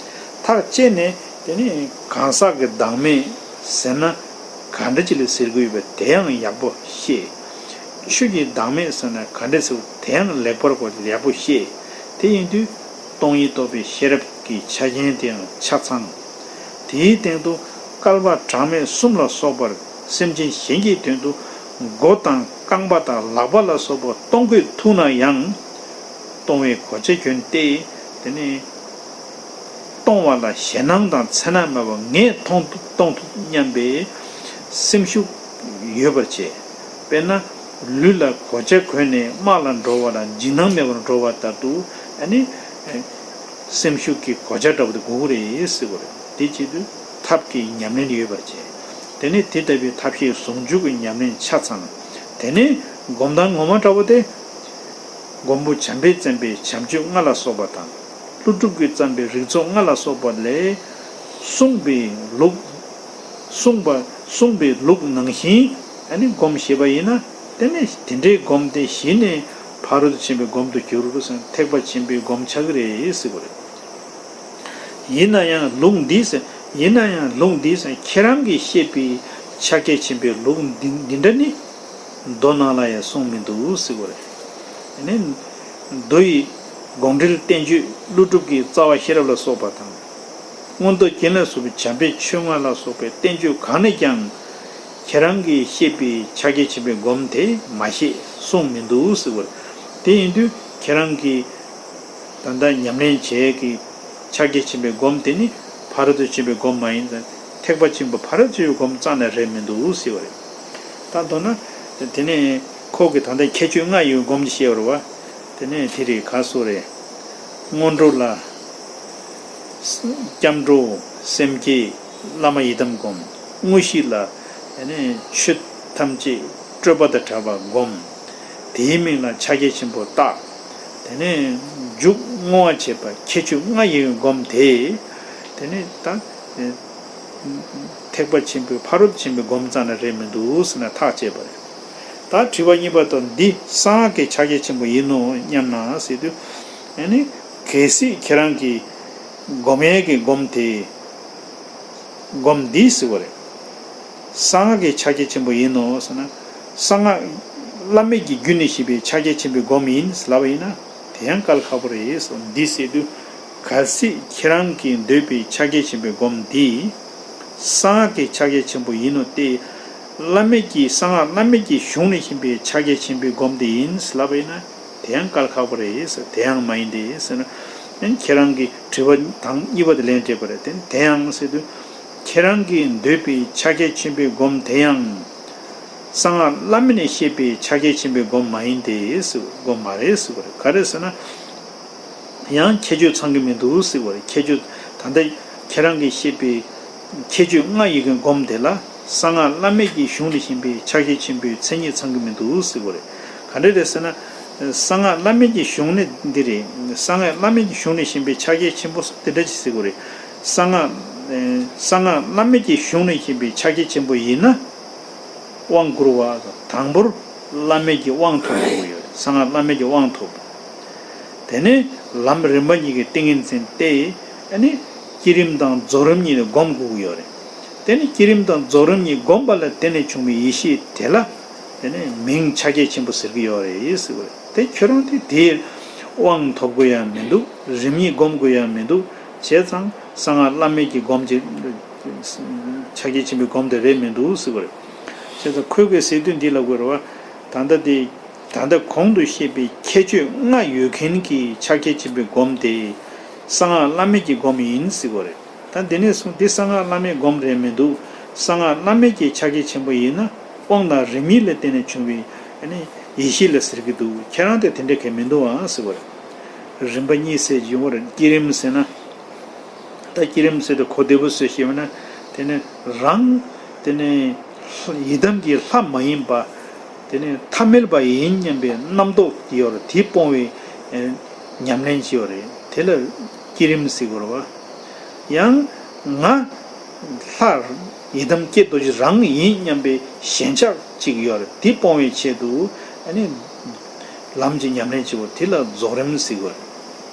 ཐག་བཅད་ནས་དེ་ནས་གང་ཟག་གི་བདག་མེད་ཟེར་ན་ག་འདྲ་ཅིག་ལ་ཟེར་དགོས་ཡོད་པ་དེ་ཡང་ཡག་པོ་ཤེས། ཆོས་ཀྱི་བདག་མེད་ཟེར་ན་ག་འདྲ་ཟེར་བ་དེ་ཡང་ལེགས་པར་གོ་ཡག་པོ་ཤེས། དེ་ཡིན་དུས་སྟོང་ཉིད་རྟོགས་པའི་ཤེས་རབ་ཀྱི་ཆ་རྐྱེན་དེ་ཡང་ཆ་ཚང་། དེའི་སྟེང་དུ་བསྐལ་པ་གྲངས་མེད་གསུམ་ལ་སོགས་པར་སེམས་ཅན་གཞན་གྱི་དོན་དུ་མགོ་དང་རྐང་པ་དང་ལག་པ་ལ་སོགས་པ་གཏོང་དགོས་ཐུག་ན་ཡང་། གཏོང་བའི་གོ་ཆ་གྱོན་ཏེ། དེ་ནས་གཏོང་བ་ལ་ཞེད་སྣང་དང་འཚེར་སྣང་མེད་པར་ངས་གཏོང་ཐུབ་གཏོང་ཐུབ་སྙམ་པའི་སེམས་ཤུགས་ཡོད་པར་བྱེད། དཔེར་ན། ལུས་ལ་གོ་ཆ་གོན་ནས་དམག་ལ་འགྲོ་བ་ལ་འཇིགས་སྣང་མེད་པར་འགྲོ་བ་ལྟར་དུ་ཨ་ནི། སེམས་ཤུགས་ཀྱི་གོ་ཆ་འདྲ་པོ་དེ་དགོས་ཀྱི་རེད་ཟེར་བ་རེད། དེ་བྱེད་དུས་ཐབས་ཀྱི་ཉམས་ལེན་ཡོད་པར་བྱེད། དེ་ནས་དེ་ལྟ་བུའི་ཐབས་ཤེས་ཟུང་འཇུག་གི་ཉམས་ལེན་ཆ་ཚང་། དེ་ནས་སྒོམ་སྟངས་ངོ་མ་འདྲ་པོ་དེ། མགོན་པོ་བྱམས་པས་བརྩམས་པའི་བྱམས་ཆོས་ལྔ་ལ་སོགས་པ་དང་། ཀླུ་སྒྲུབ་ཀྱིས་བརྩམས་པའི་རིགས་ཚོགས་ལྔ་ལ་སོགས་པ་ལས་གསུངས་པའི་ལུགས། གསུངས་པ། གསུངས་པའི་ལུགས་ནང་བཞིན་ཨ་ནི་སྒོམ་ཤེས་པ་ཡིན་ན། དེ་ནི་དེ་འདྲའི་སྒོམ་དེ་གཞི་ནས་ཕ་རོལ་ཏུ་ཕྱིན་པའི་སྒོམ་དུ་གྱུར་ཟེར། ཐེག་པ་ཆེན་པོའི་སྒོམ་ཆགས་ཀྱི་རེད་ཟེར་བ་རེད། ཡིན་ན་ཡང་ལུགས་འདི་ཟེར། ཡིན་ན་ཡང་ལུགས་འདི་ཟེར། ཁྱེད་རང་གིས་བཤད་པའི་ཕྱག་རྒྱ་ཆེན་པོའི་ལུགས་འདི་འདི་འདྲ་ནི། མདོ་ནང་ལ་ཡང་གསུངས་མི་འདུག་ཟེར་བ་རེད། དེ་ནས་མདོ་ཡི་དགོངས་འགྲེལ་བསྟན་བཅོས་ཀླུ་སྒྲུབ་ཀྱི་རྩ་བ་ཤེས་རབ་ལ་སོགས་པ་དང་། མངོན་རྟོགས་རྒྱན་ལ་སོགས་པའི་བྱམས་པའི་ཆོས་ལྔ་ལ་སོགས་པའི་བསྟན་བཅོས་གང་ནས་ཀྱང་། ཁྱེད་རང་གིས་བཤད་པའི་ཕྱག་རྒྱ་ཆེན་པོའི་སྒོམ་དེ་མ་བཤད་གསུངས་མི་འདུག་ཟེར་བ་རེད། དེ་ཡིན་དུས་ཁྱེད་རང་གིས་ད་ལྟ་ཉམས་ལེན་བྱེད་ཀྱི་ཕྱག་རྒྱ་ཆེན་པོའི་སྒོམ་དེ་ནི་ཕ་རོལ་ཏུ་ཕྱིན་པའི་སྒོམ་མ་ཡིན་ཙང་། ཐེག་པ་ཆེན་པོ་ཕ་རོལ་ཏུ་ཕྱིན་པའི་སྒོམ་རྩ་ནས་རེད་མི་འདུག་ཟེར་བ་རེད། ད་མདོར་ན། དེ་ནས་ཁོ་གི་ད་ལྟ་ཁྱད་ཆོས་ལྔ་ཡོད་སྒོམ་གྱི་བཤད་པ་རེད་བ། དེ་ནས་དེ་རེད་ག་སོ་རེད། སྔོན་འགྲོ་ལ། སྐྱབས་འགྲོ་སེམས་བསྐྱེད་བླ་མ་ཡི་དམ་སྒོམ། དངོས་གཞི་ལ། དེ་ནས་ཆོས་ཐམས་ཅད་སྤྲོས་པ་དང་བྲལ་བ་སྒོམ། དེའི་མིང་ལ་ཕྱག་རྒྱ་ཆེན་པོ་བཏགས། དེ་ནས་མཇུག་བསྔོ་བ་བྱེད་པ་ཁྱད་ཆོས་ལྔ་ཡོད་སྒོམ་དེ། དེ་ནས་ད། ཐེག་པ་ཆེན་པོའི་ཕ་རོལ་ཏུ་ཕྱིན་པའི་སྒོམ་རྩ་ནས་རེད་མི་འདུག་ཟེར་ནས་ཐག་བཅད་པ་རེད། ད་དྲི་བ་གཉིས་པ་དང་འདི་གསང་སྔགས་ཀྱི་ཕྱག་རྒྱ་ཆེན་པོ་ཡིན་ནོ་སྙམ་ན་ཟེར་དུས། ཨ་ནི། གལ་སྲིད་ཁྱེད་རང་གིས་སྒོམ་ཡས་ཀྱི་སྒོམ་དེ། སྒོམ་འདི་ཟེར་བ་རེད། གསང་སྔགས་ཀྱི་ཕྱག་རྒྱ་ཆེན་པོ་ཡིན་ནོ་ཟེར་ན། གསང་སྔགས་བླ་མེད་ཀྱི་རྒྱུ་ནས་བཤད་པའི་ཕྱག་རྒྱ་ཆེན་པོའི་སྒོམ་ཡིན་ཟེར་ལབ་པ་ཡིན་ན། དེ་ཡང་བཀལ་ཁག་པོ་རེད་ཟེར། འདི་ཟེར་དུས། གལ་སྲིད་ཁྱེད་རང་གིས་འདོད་པའི་ཕྱག་རྒྱ་ཆེན་པོའི་སྒོམ་འདི། གསང་སྔགས་ཀྱི་ཕྱག་རྒྱ་ཆེན་པོ་ཡིན་ནོ་སྟེ། བླ་མེད་ཀྱི་གསང་སྔགས་བླ་མེད་ཀྱི་གཞུང་ནས་བཤད་པའི་ཕྱག་རྒྱ་ཆེན་པོའི་སྒོམ་དེ་ཡིན་ཟེར་ལབ་པ་ཡིན་ན། དེ་ཡང་བཀལ་ཁག་པོ་རེད་ཟེར། དེ་ཡང་མ་ཡིན་ཏེ་ཟེར་ན། ཁྱེད་རང་གིས་དྲི་བ་དང་གཉིས་པ་དེ་ལན་སྤྲད་པ་རེད། དེ་དེ་ཡང་ཟེར་དུས། ཁྱེད་རང་གིས་འདོད་པའི་ཕྱག་རྒྱ་ཆེན་པོའི་སྒོམ་དེ་ཡང་། གསང་སྔགས་བླ་མེད་ནས་བཤད་པའི་ཕྱག་རྒྱ་ཆེན་པོའི་སྒོམ་མ་ཡིན་ཏེ་ཟེར། སྒོམ་མ་རེད་ཟེར་བ་རེད། ག་རེ་ཟེར་ན། ཡང་ཁྱད་ཆོས་ཚང་གི་མི་འདུག་ཟེར་བ་རེད། ཁྱད་ཆོས་ད་ལྟ་ཁྱེད་རང་གིས་བཤད་པའི་ཁྱད་ཆོས་ལྔ་ཡོད་མཁན་སྒོམ་དེ་ལ་གསང་སྔགས་བླ་མེད་ཀྱི་གཞུང་ནས་བཤད་པའི་ཕྱག་རྒྱ་ཆེན་པོའི་མཚན་ཉིད་ཚང་གི་མི་འདུག་ཟེར་བ་རེད། ག་འདྲ་རེད་ཟེར་ན། གསང་སྔགས་བླ་མེད་ཀྱི་གཞུང་ནས་འདི་རེད། གསང་སྔགས་བླ་མེད་ཀྱི་གཞུང་ནས་བཤད་པའི་ཕྱག་རྒྱ་ཆེན་པོ་དེ་འདྲ་ཅིག་ཟེར་དགོས་རེད། གསང་སྔགས། གསང་སྔགས་བླ་མེད་ཀྱི་གཞུང་ནས་བཤད་པའི་ཕྱག་རྒྱ་ཆེན་པོ་ཡིན་ན། དབང་བསྐུར་བ། དང་པོར་བླ་མེད་ཀྱི་དབང་ཐོབ་དགོས་ཀྱི་ཡོད་རེད། གསང་སྔགས་བླ་མེད་ཀྱི་དབང་ཐོབ། དེ་ནས་ལམ་རིམ་པ་གཉིས་ཀྱི་ཏིང་ངེ་འཛིན་ཏེ། ཨ་ནི། བསྐྱེད་རིམ་དང་རྫོགས་རིམ་གཉིས་ནས་སྒོམ་དགོས་ཀྱི་ཡོད་རེད། དེ་ནི་བསྐྱེད་རིམ་དང་རྫོགས་རིམ་གཉིས་བསྒོམས་པ་ལ་བརྟེན་ནས་བྱུང་བའི་ཡེ་ཤེས་དེ་ལ། དེ་ནི་མིང་ཕྱག་རྒྱ་ཆེན་པོ་ཟེར་གྱི་ཡོད་རེད་ཟེར་བ་རེད། དེ་ཁྱོད་རང་དེ་དེའི་དབང་ཐོབ་དགོས་ཡ་མི་འདུག་རིམ་གཉིས་སྒོམ་དགོས་ཡ་མི་འདུག་བྱས་ཙང་གསང་སྔགས་བླ་མེད་ཀྱི་སྒོམ་གྱི། ཕྱག་རྒྱ་ཆེན་པོའི་སྒོམ་དེ་རེད་མི་འདུག་ཟེར་བ་རེད། བྱས་ཙང་ཁོས་གི་ཟེར་དུས་འདི་ལ་དགོས་རེད་བ། ད་ལྟ་དེ། ད་ལྟ་གོང་དུ་བཤད་པའི་ཁྱད་ཆོས་ལྔ་ཡོད་མཁན་གྱི་ཕྱག་རྒྱ་ཆེན་པོའི་སྒོམ་དེ། གསང་སྔགས་བླ་མེད་ཀྱི་སྒོམ་ཡིན་ཟེར་བ་རེད། ད་འདི་ནས་བཟུང་འདི་གསང་སྔགས་བླ་མེད་སྒོམ་རེད་མི་འདུག་གསང་སྔགས་བླ་མེད་ཀྱི་ཕྱག་རྒྱ་ཆེན་པོ་ཡིན་ན་དབང་དང་རིམ་གཉིས་ལ་བརྟེན་ནས་བྱུང་བའི་ཨ་ནི་ཡེ་ཤེས་ལ་ཟེར་གྱི་འདུག་ཁྱེད་རང་དེ་དེ་འདྲ་གས་མི་འདུག་ཨང་ཟེར་བ་རེད། རིམ་པ་གཉིས་ཟེར་གྱི་ཡོང་བ་རེད། བསྐྱེད་རིམ་ཟེར་ན། ད་བསྐྱེད་རིམ་ཟེར་དུས་གོ་བདེ་པོ་བཟོས་ཤེས་པ་ན། དེ་ནི་རང་། དེ་ནི་ཡི་དམ་གྱི་ལྷ་མ་ཡིན་པ། དེ་ནི་ཐ་མལ་པ་ཡིན་སྙམ་པའི་རྣམ་རྟོག་ཡོད་རེད། དེ་སྤོང་བའི་ཉམས་ལེན་ཅིག་ཡོད་རེད། དེ་ལ་བསྐྱེད་རིམ་ཟེར་དགོས་རེད་བ། ཡང་ང་ལྷ་ཡི་དམ་སྐྱེ་རྡོ་རྗེ་རང་ཡིན་སྙམ་པའི་ཞེན་ཆགས་ཅིག་ཡོད་རེད། དེ་སྤོང་བའི་ཆེད་དུ་ཨ་ནི་ལམ་གྱི་ཉམས་ལེན་བྱེད་དགོས། དེ་ལ་རྫོགས་རིམ་ཟེར་དགོས་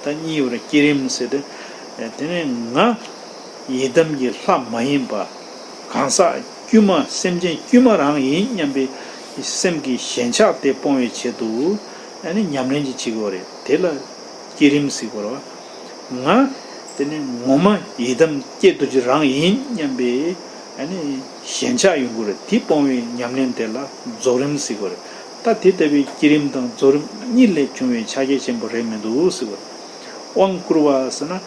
རེད། ད་གཉིས་ཡོད་རེད། བསྐྱེད་རིམ་ཟེར་ཏེ། དེ་ནས་ང་ཡི་དམ་གྱི་ལྷ་མ་ཡིན་པ། གང་ཟག་དཀྱུས་མ་སེམས་ཅན་དཀྱུས་མ་རང་ཡིན་སྙམ་པའི་སེམས་ཀྱི་ཞེན་ཆགས་དེ་སྤོང་བའི་ཆེད་དུ་ཨ་ནི་ཉམས་ལེན་ཅིག་བྱེད་དགོས་རེད། དེ་ལ་བསྐྱེད་རིམ་ཟེར་དགོས་རེད་བ། ང་དེ་ནི་ངོ་མ་ཡི་དམ་སྐྱེ་རྡོ་རྗེ་རང་ཡིན་སྙམ་པའི་ཨ་ནི་ཞེན་ཆགས་ཡོང་གི་རེད། དེ་སྤོང་བའི་ཉམས་ལེན་དེ་ལ་རྫོགས་རིམ་ཟེར་དགོས་རེད། ད་དེ་ལྟ་བུའི་བསྐྱེད་རིམ་དང་རྫོགས་རིམ་གཉིས་ལས་བྱུང་བའི་ཕྱག་རྒྱ་ཆེན་པོ་རེད་མི་འདུག་ཟེར་དགོས་རེད། དབང་བསྐུར་བ་ཟེར་ན།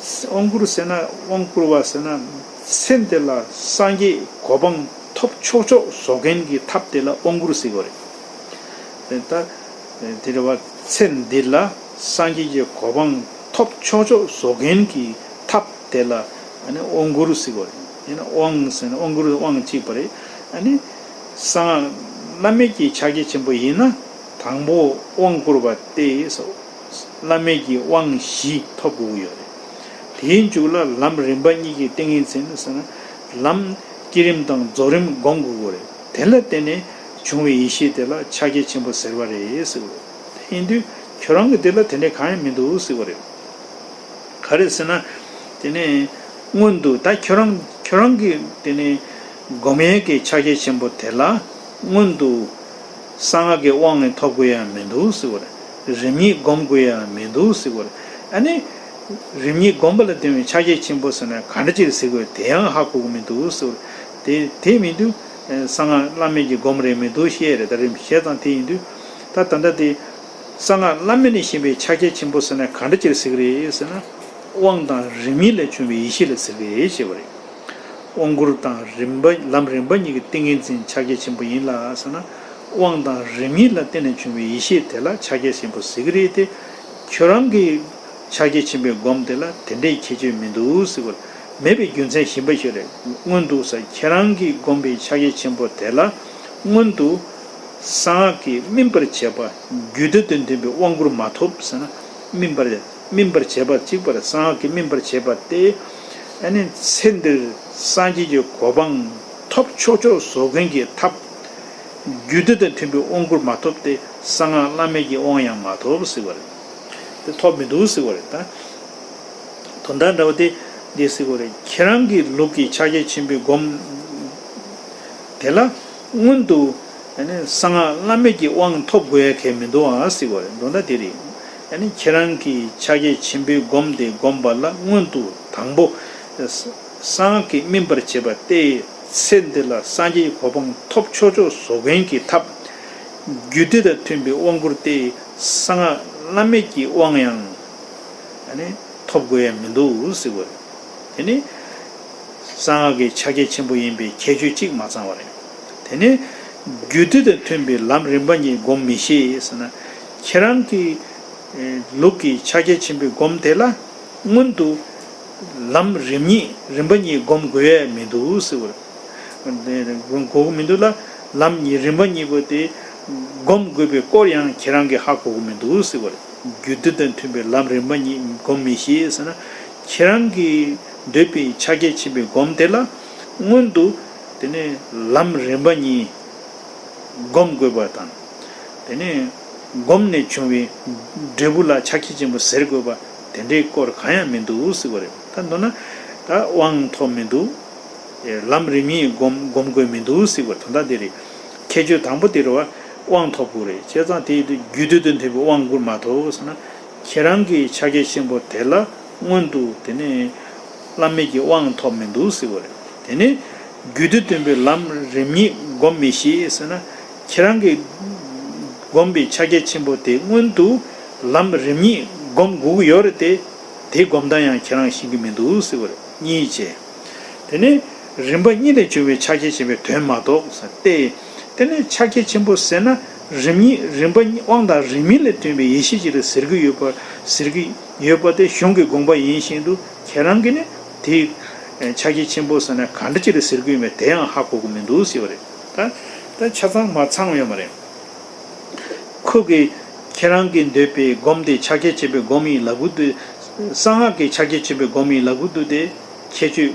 དབང་བསྐུར་ཟེར་ན། དབང་བསྐུར་བ་ཟེར་ན། ཚེ་འདི་ལ་སངས་རྒྱས་གོ་འཕང་ཐོབ་ཆོག་ཆོག་བཟོ་མཁན་གྱི་ཐབས་དེ་ལ་དབང་བསྐུར་ཟེར་དགོས་རེད། ད་དེ་རེད་བ། ཚེ་འདི་ལ་སངས་རྒྱས་ཀྱི་གོ་འཕང་ཐོབ་ཆོག་ཆོག་བཟོ་མཁན་གྱི་ཐབས་དེ་ལ་ཨ་ནི་དབང་བསྐུར་ཟེར་དགོས་རེད། ཡིན་ན་དབང་ཟེར་ན་དབང་བསྐུར་དབང་གཅིག་པ་རེད། ཨ་ནི་གསང་སྔགས་བླ་མེད་ཀྱི་ཕྱག་རྒྱ་ཆེན་པོ་ཡིན་ན་དང་པོ་དབང་བསྐུར་བ་སྟེ་སོ། བླ་མེད་ཀྱི་དབང་བཞི་ཐོབ་དགོས་ཀྱི་ཡོད་རེད། དེའི་མཇུག་ལ་ལམ་རིམ་པ་གཉིས་ཀྱི་ཏིང་ངེ་འཛིན་ཟེར་ན། ལམ་བསྐྱེད་རིམ་དང་རྫོགས་རིམ་སྒོམ་དགོས་ཀྱི་རེད། དེ་ལ་བརྟེན་ནས་བྱུང་བའི་ཡེ་ཤེས་དེ་ལ་ཕྱག་རྒྱ་ཆེན་པོ་ཟེར་བ་རེད་ཟེར་བ་རེད། དེ་ཡིན་དུས་ཁྱོད་རང་གི་དེ་ལ་དེ་འདྲ་གང་ཡང་མི་འདུག་ཟེར་བ་རེད། ག་རེ་ཟེར་ན། དེ་ནས་སྔོན་དུ་ད་ཁྱོད་རང་ཁྱོད་རང་གི་དེ་ནས་སྒོམ་ཡས་ཀྱི་ཕྱག་རྒྱ་ཆེན་པོ་དེ་ལ་སྔོན་དུ་གསང་སྔགས་ཀྱི་དབང་ངེས་ཐོབ་དགོས་ཡ་མི་འདུག་ཟེར་བ་རེད། རིམ་གཉིས་སྒོམ་དགོས་ཡ་མི་འདུག་ཟེར་བ་རེད། ཨ་ནི་རིམ་གཉིས་སྒོམ་པ་ལ་བརྟེན་པའི་ཕྱག་རྒྱ་ཆེན་པོ་ཟེར་ན་ག་འདྲ་ཅིག་ཟེར་དགོས་དེ་ཡང་ཧ་གོ་གི་མི་འདུག་ཟེར་བ་རེད། དེ་དེ་མི་འདུག་གསང་སྔགས་བླ་མེད་ཀྱི་སྒོམ་རེད་མི་འདུག་བཤད་རེད། ད་རིམ་བཤད་སྟངས་དེ་ཡིན་དུས་ད་ད་ལྟ་དེ། གསང་སྔགས་བླ་མེད་ནས་བཤད་པའི་ཕྱག་རྒྱ་ཆེན་པོ་ཟེར་ན་ག་འདྲ་ཅིག་ཟེར་གི་རེད་ཟེར་ན། དབང་དང་རིམ་གཉིས་ལས་བྱུང་བའི་ཡེ་ཤེས་ལ་ཟེར་གི་རེད་ཞེས་པ་རེད། དབང་བསྐུར་དང་རིམ་པ་ལམ་རིམ་པ་གཉིས་ཀྱི་ཏིང་ངེ་འཛིན་ཕྱག་རྒྱ་ཆེན་པོ་ཡིན་ལ་ཟེར་ན། དབང་དང་རིམ་གཉིས་ལ་བརྟེན་ནས་བྱུང་བའི་ཡེ་ཤེས་དེ་ལ་ཕྱག་རྒྱ་ཆེན་པོ་ཟེར་གྱི་རེད་དེ། ཁྱོད་རང་གི་ཕྱག་རྒྱ་ཆེན་པོའི་སྒོམ་དེ་ལ་དེ་འདྲའི་ཁྱད་ཆོས་མི་འདུག་ཟེར་བ་མེད་པའི་རྒྱུ་མཚན་གཞན་པ་ཞིག་རེད། སྔོན་དུ་ས་ཁྱེད་རང་གིས་བསྒོམས་པའི་ཕྱག་རྒྱ་ཆེན་པོ་དེ་ལ་སྔོན་དུ་གསང་སྔགས་ཀྱིས་སྨིན་པར་བྱས་པ་རྒྱུད་སྡེ་དང་མཐུན་པའི་དབང་བསྐུར་མ་ཐོབ་ཟེར་ན། སྨིན་པར་སྨིན་པར་བྱས་པ་གཅིག་པར་གསང་སྔགས་ཀྱིས་སྨིན་པར་བྱས་པ་སྟེ། ཨ་ནི་ཚེ་འདིར་སངས་རྒྱས་ཀྱི་གོ་འཕང་ཐོབ་ཆོག་ཆོག་བཟོ་མཁན་གྱི་ཐབས། རྒྱུད་སྡེ་དང་མཐུན་པའི་དབང་བསྐུར་མ་ཐོབ་སྟེ་གསང་སྔགས་བླ་མེད་ཀྱི་དབང་ཡང་མ་ཐོབ་ཟེར་བ་རེད། དེ་ཐོབ་མི་འདུག་ཟེར་བ་རེད་ད། དོན་དག་འདྲ་བ་དེ་འདི་ཟེར་བ་རེད། ཁྱེད་རང་གི་ལུགས་ཀྱི་ཕྱག་རྒྱ་ཆེན་པོའི་སྒོམ་དེ་ལ་སྔོན་དུ་ཨ་ནི་གསང་སྔགས་བླ་མེད་ཀྱི་དབང་ཐོབ་དགོས་ཡ་གལ་མི་འདུག་ཨ་ཟེར་བ་རེད། དོན་དག་དེ་རེད། ཨ་ནི་ཁྱེད་རང་གི་ཕྱག་རྒྱ་ཆེན་པོའི་སྒོམ་དེ་བསྒོམ་པ་ལ་སྔོན་དུ་དང་པོ་གསང་སྔགས་ཀྱིས་སྨིན་པར་བྱེད་པ་སྟེ། ཚེ་འདི་ལ་སངས་རྒྱས་ཀྱི་གོ་འཕང་ཐོབ་ཆོག་ཆོག་བཟོ་མཁན་གྱི་ཐབས། རྒྱུད་སྡེ་དང་མཐུན་པའི་དབང་བསྐུར་སྟེ། གསང་སྔགས་བླ་མེད་ཀྱི་དབང་ཡང་ཨ་ནི་ཐོབ་དགོས་ཡ་མི་འདུག་ཟེར་བ་རེད། དེ་ནི་གསང་སྔགས་ཀྱི་ཕྱག་རྒྱ་ཆེན་པོ་ཡིན་པའི་ཁྱད་ཆོས་གཅིག་མ་ཚང་བ་རེད། དེ་ནི་རྒྱུད་སྡེ་དང་མཐུན་པའི་ལམ་རིམ་པ་གཉིས་སྒོམ་མི་ཤེས་ཟེར་ན། ཁྱེད་རང་གི་ལུགས་ཀྱི་ཕྱག་རྒྱ་ཆེན་པོའི་སྒོམ་དེ་ལ་སྔོན་དུ་ལམ་རིམ་གཉིས་རིམ་པ་གཉིས་སྒོམ་དགོས་ཡ་མི་འདུག་ཟེར་བ་རེད། དགོས་ཀྱི་མི་འདུག་ལ། ལམ་གཉིས་རིམ་པ་གཉིས་པོ་དེ་སྒོམ་དགོས་པའི་སྐོར་ཡང་ཁྱེད་རང་གིས་ཧ་གོ་གི་མི་འདུག་ཟེར་བ་རེད། རྒྱུད་སྡེ་དང་མཐུན་པའི་ལམ་རིམ་པ་གཉིས་སྒོམ་མི་ཤེས་ཟེར་ན། ཁྱེད་རང་གིས་འདོད་པའི་ཕྱག་རྒྱ་ཆེན་པོའི་སྒོམ་དེ་ལ་སྔོན་དུ་དེ་ནས་ལམ་རིམ་པ་གཉིས་སྒོམ་དགོས་པ་དང་། དེ་ནས་སྒོམ་ནས་བྱུང་བའི་འབྲས་བུ་ལ་ཕྱག་རྒྱ་ཆེན་པོ་ཟེར་དགོས་པ་དེ་འདྲའི་སྐོར་གང་ཡང་མི་འདུག་ཟེར་བ་རེད། ད་མདོར་ན་ད་དབང་ཐོབ་མི་འདུག་ལམ་རིམ་གཉིས་སྒོམ་སྒོམ་དགོས་མི་འདུག་ཟེར་བ་དོན་དག་འདི་རེད། ཁྱད་ཆོས་དང་པོ་དེ་རེད་བ། དབང་ཐོབ་དགོས་རེད། བྱས་ཙང་དེ་ཡིན་དུས་རྒྱུད་སྡེ་དང་མཐུན་པའི་དབང་བསྐུར་མ་ཐོབ་ཟེར་ན། ཁྱེད་རང་གི་ཕྱག་རྒྱ་ཆེན་པོ་དེ་ལ་སྔོན་དུ་དེ་ནས་བླ་མེད་ཀྱི་དབང་ཐོབ་མི་འདུག་ཟེར་བ་རེད། དེ་ནས་རྒྱུད་སྡེ་མཐུན་པའི་ལམ་རིམ་གཉིས་སྒོམ་མི་ཤེས་ཟེར་ན། ཁྱེད་རང་གི་སྒོམ་པའི་ཕྱག་རྒྱ་ཆེན་པོ་དེ་སྔོན་དུ་ལམ་རིམ་གཉིས་སྒོམ་དགོས་ཀྱི་ཡོད་རེད་དེ། དེ་སྒོམ་སྟངས་ཡང་ཁྱེད་རང་ཤེས་ཀྱི་མི་འདུག་ཟེར་བ་རེད། གཉིས་བྱས། དེ་ནས་རིམ་པ་གཉིས་ལས་བྱུང་བའི་ཕྱག་རྒྱ་ཆེན་པོའི་དོན་མ་རྟོགས་ཟེར་ཏེ། དེ་ནས་ཕྱག་རྒྱ་ཆེན་པོ་ཟེར་ན་རིམ་གཉིས་རིམ་པ་གཉིས་དབང་དང་རིམ་གཉིས་ལས་བཏོན་པའི་ཡེ་ཤེས་ཅིག་ལ་ཟེར་གྱི་ཡོད་པ་ཟེར་གྱི་ཡོད་པ་དེ་གཞུང་གི་དགོངས་པ་ཡིན་བཞིན་དུ་ཁྱེད་རང་གིས་ནི་དེ་ཕྱག་རྒྱ་ཆེན་པོ་ཟེར་ན་ག་འདྲ་ཅིག་ལ་ཟེར་གྱི་ཡོད་མེད་དེ་ཡང་ཧ་གོ་གི་མི་འདུག་ཟེར་བ་རེད། ད་ད་ཆ་ཚང་མ་ཚང་ཡོད་མ་རེད། ཁོ་གིས་ཁྱེད་རང་གིས་འདོད་པའི་སྒོམ་དེ་ཕྱག་རྒྱ་ཆེན་པོའི་སྒོམ་ཡིན་ལབ་གི་འདུག་གསང་སྔགས་ཀྱི་ཕྱག་རྒྱ་ཆེན་པོའི་སྒོམ་ཡིན་ལབ་གི་འདུག་དེ་ཁྱད་ཆོས་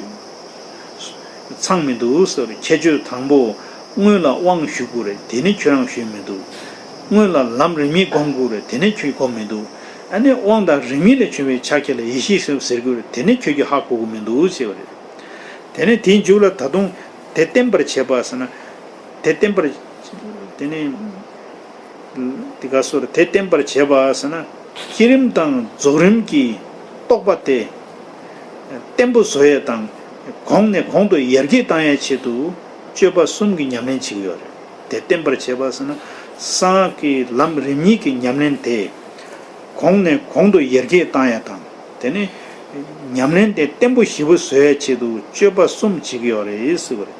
ཚང་མི་འདུག་ཟེར། ཁྱད་ཆོས་དང་པོ་སྔོན་ལ་དབང་ཞུ་དགོས་རེད། དེ་ནི་ཁྱོད་རང་ཞུས་མི་འདུག་སྔོན་ལ་ལམ་རིམ་གཉིས་སྒོམ་དགོས་རེད། དེ་ནི་ཁྱོད་སྒོམ་མི་འདུག་ཨ་ནི་དབང་དང་རིམ་གཉིས་ལས་བྱུང་བའི་ཕྱག་རྒྱ་ལ་ཡེ་ཤེས་ཟེར་དགོས་རེད། དེ་ནི་ཁྱོད་ཀྱིས་ཧ་གོ་གི་མི་འདུག་ཟེར་བ་རེད། དེ་ནས་དེའི་མཇུག་ལ་ད་དུང་དེ་བརྟན་པར་བྱེད་པ་ཟེར་ན། དེ་བརྟན་པར། དེ་ནས་དེ་ག་སོར་དེ་བརྟན་པར་བྱེད་པ་ཟེར་ན། བསྐྱེད་རིམ་དང་རྫོགས་རིམ་གྱི་རྟོགས་པ་དེ་བརྟན་པོ་བཟོ་ཡས་དང་། གོང་ནས་གོང་དུ་ཡར་རྒྱས་བཏང་ཡས་ཆེད་དུ་སྤྱོད་པ་གསུམ་གྱི་ཉམས་ལེན་བྱེད་ཀྱི་ཡོད་རེད། དེ་བརྟན་པར་བྱེད་པ་ཟེར་ན། གསང་སྔགས་ཀྱི་ལམ་རིམ་གཉིས་ཀྱི་ཉམས་ལེན་དེ། གོང་ནས་གོང་དུ་ཡར་རྒྱས་བཏང་ཡ་དང་། དེ་ནས་ཉམས་ལེན་དེ་བརྟན་པོ་ཞེ་པོ་བཟོ་ཡ་ཆེད་དུ་སྤྱོད་པ་གསུམ་བྱེད་ཀྱི་ཡོད་རེད་ཟེར་བ་རེད།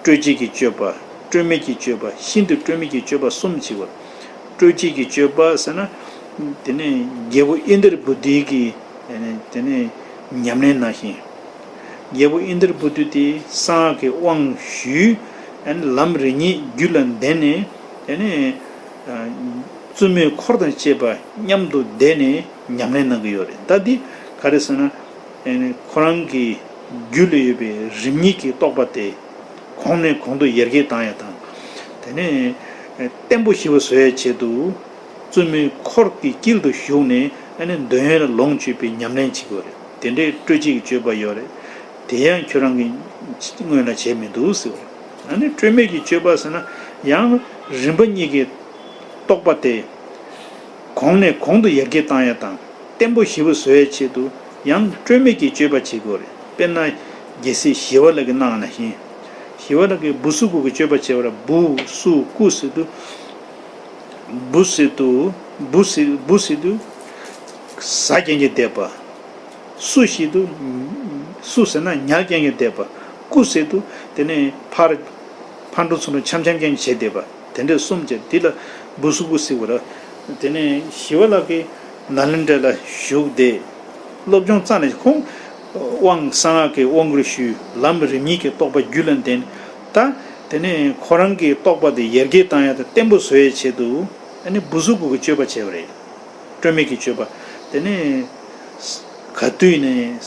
སྤྲོས་བཅས་ཀྱི་སྤྱོད་པ། སྤྲོས་མེད་ཀྱི་སྤྱོད་པ། ཤིན་ཏུ་སྤྲོས་མེད་ཀྱི་སྤྱོད་པ་གསུམ་བྱེད་པ། སྤྲོས་བཅས་ཀྱི་སྤྱོད་པ་ཟེར་ན། དེ་ནས་རྒྱལ་པོ་ཨིནྡྲ་བྷུ་ཏི་གི་དེ་ནས་ཉམས་ལེན་ནང་བཞིན། རྒྱལ་པོ་ཨིནྡྲ་བྷུ་ཏི་དེ་གསང་སྔགས་ཀྱི་དབང་ཞུས། ལམ་རིམ་གཉིས་རྒྱུད་ལ་ལྡན་ནས་དེ་ནས། བཙུན་མོའི་འཁོར་དང་བཅས་པ་མཉམ་དུ་བསྡད་ནས་ཉམས་ལེན་གནང་གི་ཡོད་རེད། ད་འདི་ག་རེ་ཟེར་ན། ཁོ་རང་གི་རྒྱུད་ལ་ཡོད་པའི་རིམ་གཉིས་ཀྱི་རྟོགས་པ་དེ་གོང་ནས་གོང་དུ་ཡར་རྒྱས་བཏང་ཡ་དང་། དེ་ནས་བརྟན་པོ་ཞེ་པོ་བཟོ་ཡའི་ཆེད་དུ་བཙུན་མོའི་འཁོར་གྱི་དཀྱིལ་དུ་ཞུགས་ནས་འདོད་ཡོན་ལ་ལོངས་སྤྱོད་པའི་ཉམས་ལེན་བྱེད་དགོས་རེད། དེ་འདྲའི་སྤྲོས་བཅས་ཀྱི་སྤྱོད་པ་ཡོད་རེད། དེ་ཡང་ཁྱོད་རང་གིས་སྔོན་ལ་བྱས་མི་འདུག་ཟེར་བ་རེད། ཨ་ནི་སྤྲོས་མེད་ཀྱི་སྤྱོད་པ་ཟེར་ན་ཡང་རིམ་པ་གཉིས་ཀྱི་རྟོགས་པ་དེ་གོང་ནས་གོང་དུ་ཡར་རྒྱས་བཏང་ཡ་དང་བརྟན་པོ་ཞེ་པོ་བཟོ་ཡའི་ཆེད་དུ་ཡང་སྤྲོས་མེད་ཀྱི་སྤྱོད་པ་བྱེད་དགོས་རེད། དཔེར་ན་རྒྱལ་སྲས་ཞི་བ་ལྷ་གིས་གནང་བ་ནང་བཞིན། ཞི་བ་ལྷ་གིས་བུ་སུ་ཀུ་གི་སྤྱོད་པ་བྱས་པ་ལ་བུ་སུ་ཀུ་ཟེར་དུས། བུ་ཟེར་དུས། བུ་ཟེར་བུ་ཟེར་དུས། ཟ་རྐྱང་གིས་བསྡད་པ། སུ་ཟེར་དུས། སུ་ཟེར་ན་ཉལ་རྐྱང་གིས་བསྡད་པ། སྐུ་ཟེར་དུས་དེ་ནས་ཕར་ཕར་འགྲོ་ཚུར་འགྲོ་འཆམ་འཆམ་རྐྱང་བྱས་བསྡད་པ་དེ་འདྲས་གསུམ་བྱས། འདི་ལ་བུ་སུ་སྐུ་ཟེར་བ་རེད། དེ་ནས་ཞི་བ་ལྷ་གིས་ནཱ་ལེནྡྲ་ལ་བཞུགས་ཏེ་སློབ་སྦྱོང་རྩ་ནས། ཁོང་དབང་གསང་སྔགས་ཀྱི་དབང་བསྐུར་ཞུས། ལམ་རིམ་གཉིས་ཀྱི་རྟོགས་པ་རྒྱུད་ལ་ལྡན། ད་དེ་ནས་ཁོ་རང་གི་རྟོགས་པ་དེ་ཡར་རྒྱས་བཏང་ཡ་དང་བརྟན་པོ་བཟོ་ཡའི་ཆེད་དུ་ཨ་ནི་བུ་སུ་སྐུ་གི་སྤྱོད་པ་བྱས་པ་རེད། སྤྲོས་མེད་ཀྱི་སྤྱོད་པ། དེ་ནས་ག་དུས་ནས་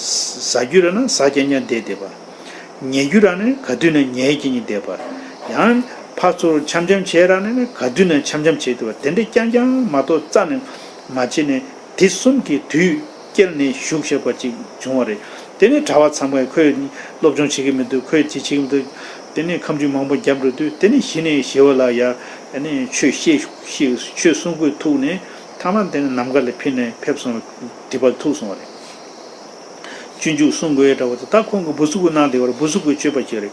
ཟ་རྒྱུ་རེད་ན་ཟ་རྐྱང་རྐྱང་བསྡད་བསྡད་པ། ཉལ་རྒྱུ་ར་ནི་ག་དུས་ནས་ཉལ་རྐྱང་རྐྱང་བསྡད་པ། ཡང་ཕར་ཚུར་འཆམ་འཆམ་བྱས་ར་ནི་ག་དུས་ནས་འཆམ་འཆམ་བྱས་བསྡད་པ། དེ་འདྲ་རྐྱང་རྐྱང་མ་གཏོགས་རྩ་ནས་མ་བྱས་ནས། དེ་གསུམ་གྱི་དུས་བསྐྱལ་ནས་བཞུགས་བཞག་པ་ཅིག་བྱུང་བ་རེད། དེ་ནས་གྲྭ་པ་ཚང་མས་ཁོས་སློབ་སྦྱོང་བྱེད་ཀྱི་མི་འདུག་ཁོས་དེ་བྱེད་ཀྱི་མི་འདུག་དེ་ནས་ཁ་མཆུ་མང་པོ་བརྒྱབ་འགྲོ་དུས། དེ་ནས་གཞི་ནས་ཞི་བ་ལྷ་ཡ་ཨ་ནི་ཆོས་བཤད་བཤད་ཆོས་གསུང་དགོས་ཐུག་ནས། མཐའ་མ་དེ་ནས་ནམ་མཁའ་ལ་ཕེབས་ནས་ཕེབས་སོང་བ་དེ་བར་ཐུག་སོང་བ་རེད། སྤྱོད་འཇུག་གསུང་དགོས་འདྲ་བོ་དེ། ད་ཁོང་གིས་བུ་སུ་སྐུ་གནང་བསྡད་པ་རེད། བུ་སུ་སྐུའི་སྤྱོད་པ་ཅིག་རེད།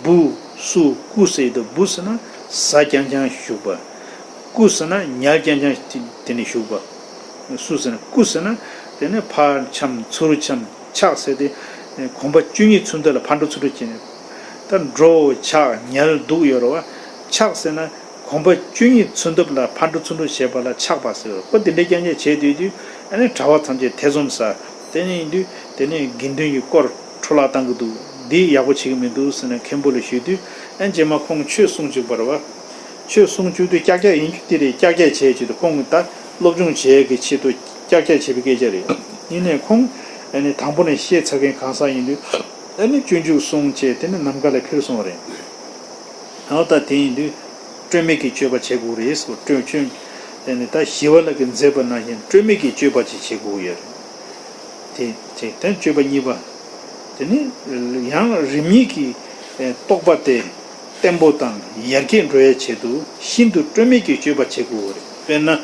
བུ་སུ་སྐུ་ཟེར་དུས། བུ་ཟེར་ན་ཟ་རྐྱང་རྐྱང་བཞུགས་པ། སྐུ་ཟེར་ན་ཉལ་རྐྱང་རྐྱང་དེ་ནས་བཞུགས་པ། སུ་ཟེར་ན། སྐུ་ཟེར་ན་དེ་ནས་ཕར་འཆམ་ཚུར་འཆམ། ཕྱག་ཟེར་དེ་གོམ་པ་བཅུ་གཉིས་ཚུན་ཚོད་ལ་ཕར་འགྲོ་ཚུར་འགྲོ་བྱེད་ནས། ད་འགྲོ་ཕྱག་ཉལ་འདུག་ཡོད་རེད་བ། ཕྱག་ཟེར་ན་གོམ་པ་བཅུ་གཉིས་ཚུན་ཚོད་ལ་ཕར་འགྲོ་ཚུར་འགྲོ་བྱེད་པ་ལ་ཕྱག་པ་ཟེར་བ། ཁོ་དེ་འདྲའི་རྐྱང་རྐྱང་བྱས་དུས་དུས་ཨ་ནི་གྲྭ་པ་ཐམས་ཅད་ཐེ་ཚོམ་ཟ། དེ་ནས་ཡིན་དུས་དེ་ནས་དགེ་འདུན་གྱི་སྐོར་འཕྲོ་བརླག་བཏང་གི་འདུག་འདི་ཡག་པོ་བྱེད་ཀྱི་མི་འདུག་ཟེར་ནས་མཁན་པོ་ལ་ཞུས་དུས། ཨ་ནི་རྗེས་མ་ཁོང་ཆོས་གསུང་བཅུག་པ་རེད་བ། ཆོས་གསུང་བཅུག་དུས་ཀྱག་ཀྱག་ཡིན་རྒྱུ་དེ་རེད། ཀྱག་ཀྱག་བྱས་བྱས་དུས་ཁོང་གིས་ད་སློབ་སྦྱོང་བྱེད་ཀྱི་ཆེད་དུ་ཀྱག་ཀྱག་བྱས་པའི་སྐད་ཆ་རེད། ཡིན་ནའི་ཁོང་ཨ་ནི་དང་པོ་ནས་བཤད་ཚར་མཁན་གང་ཟག་ཡིན་དུས། ཨ་ནི་སྤྱོད་འཇུག་གསུངས་བྱས་དེ་ནས་ནམ་མཁའ་ལ་འཕུར་སོང་བ་རེད། འོ་ད་དེ་ཡིན་དུས་སྤྲོས་མེད་ཀྱི་སྤྱོད་པ་བྱེད་དགོས་རེད་ཟེར། སྤྲོས་སྤྱོད་ཨ་ནི་ད་ཞི་བ་ལྷ་གིས་མཛད་པ་ནང་བཞིན་སྤྲོས་མེད་ཀྱི་སྤྱོད་པ་ཅིག་བྱེད་དགོས་ཡོད་རེད། དེ་དེ་དེ་སྤྱོད་པ་གཉིས་པ། དེ་ནི་ཡང་རིམ་གཉིས་ཀྱི་རྟོགས་པ་དེ་བརྟན་པོ་དང་ཡར་རྒྱས་འགྲོ་ཡའི་ཆེད་དུ་ཤིན་ཏུ་སྤྲོས་མེད་ཀྱི་སྤྱོད་པ་བྱེད་དགོས་རེད། དཔེར་ན་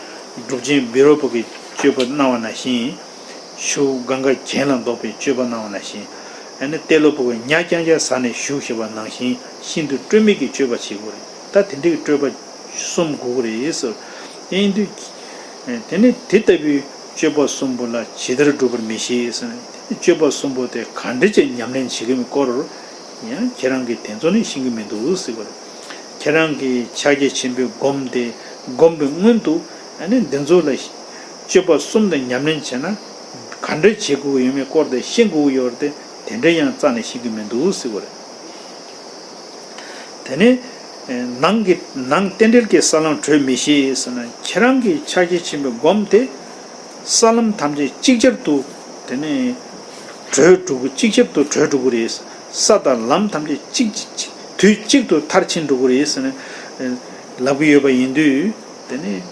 གྲུབ་ཆེན་བཻ་རོ་པ་གིས་སྤྱོད་པ་གནང་བ་ནང་བཞིན། ཆུ་གང་ག་གྱེན་ལ་འདོགས་པའི་སྤྱོད་པ་གནང་བ་ནང་བཞིན། ཨ་ནི་ཏེ་ལོ་པ་གིས་ཉ་རྐྱང་རྐྱང་ཟ་ནས་བཞུགས་བཞག་པ་ནང་བཞིན་ཤིན་ཏུ་སྤྲོས་མེད་ཀྱི་སྤྱོད་པ་བྱེད་དགོས་རེད། ད་དེ་འདྲའི་སྤྲོས་པ་གསུམ་དགོས་ཀྱི་རེད་ཟེར། དེ་ཡིན་དུས། དེ་ནི་དེ་ལྟ་བུའི་སྤྱོད་པ་གསུམ་པོ་ལ་ཇི་ལྟར་སྒྲུབ་པར་མི་ཤེས་ཟེར་ན། དེ་ནི་སྤྱོད་པ་གསུམ་པོ་དེ་ག་འདྲ་ཅིག་ཉམས་ལེན་བྱེད་ཀྱི་མིན་སྐོར། ཡང་ཁྱེད་རང་གིས་དེ་ཚོ་ནི་ཤེས་ཀྱི་མི་འདུག་ཟེར་བ་རེད། ཁྱེད་རང་གིས་ཕྱག་རྒྱ་ཆེན་པོའི་སྒོམ་དེ་སྒོམ་པའི་སྔོན་དུ་ཨ་ནི་འདི་ཚོ་ལ་སྤྱོད་པ་གསུམ་དེ་ཉམས་ལེན་བྱས་ན་ག་འདྲ་བྱེད་དགོས་ཀྱི་ཡོད་མེད་སྐོར་དེ་ཤེས་དགོས་ཀྱི་ཡོད་རེད་དེ། དེ་འདྲ་ཡང་རྩ་ནས་ཤེས་ཀྱི་མི་འདུག་ཟེར་བ་རེད། དེ་ནས་ནང་གི་ནང་རྟེན་འབྲེལ་གྱི་ས་ལམ་གྲོལ་མི་ཤེས་ཟེར་ན། ཁྱེད་རང་གིས་ཕྱག་རྒྱ་ཆེན་པོའི་སྒོམ་དེ་ས་ལམ་ཐམས་ཅད་ཅིག་ཅར་དུ་དེ་ནས་གྲོལ་འགྲོ་གི། ཅིག་ཅར་དུ་གྲོལ་འགྲོ་གི་རེད། ས་དང་ལམ་ཐམས་ཅད་ཅིག་ཅིག་དུས་གཅིག་ཏུ་མཐར་ཕྱིན་འགྲོ་གི་རེད་ཟེར་ནས་ལབ་ཀྱི་ཡོད་པ་ཡིན་དུས། དེ་ནས་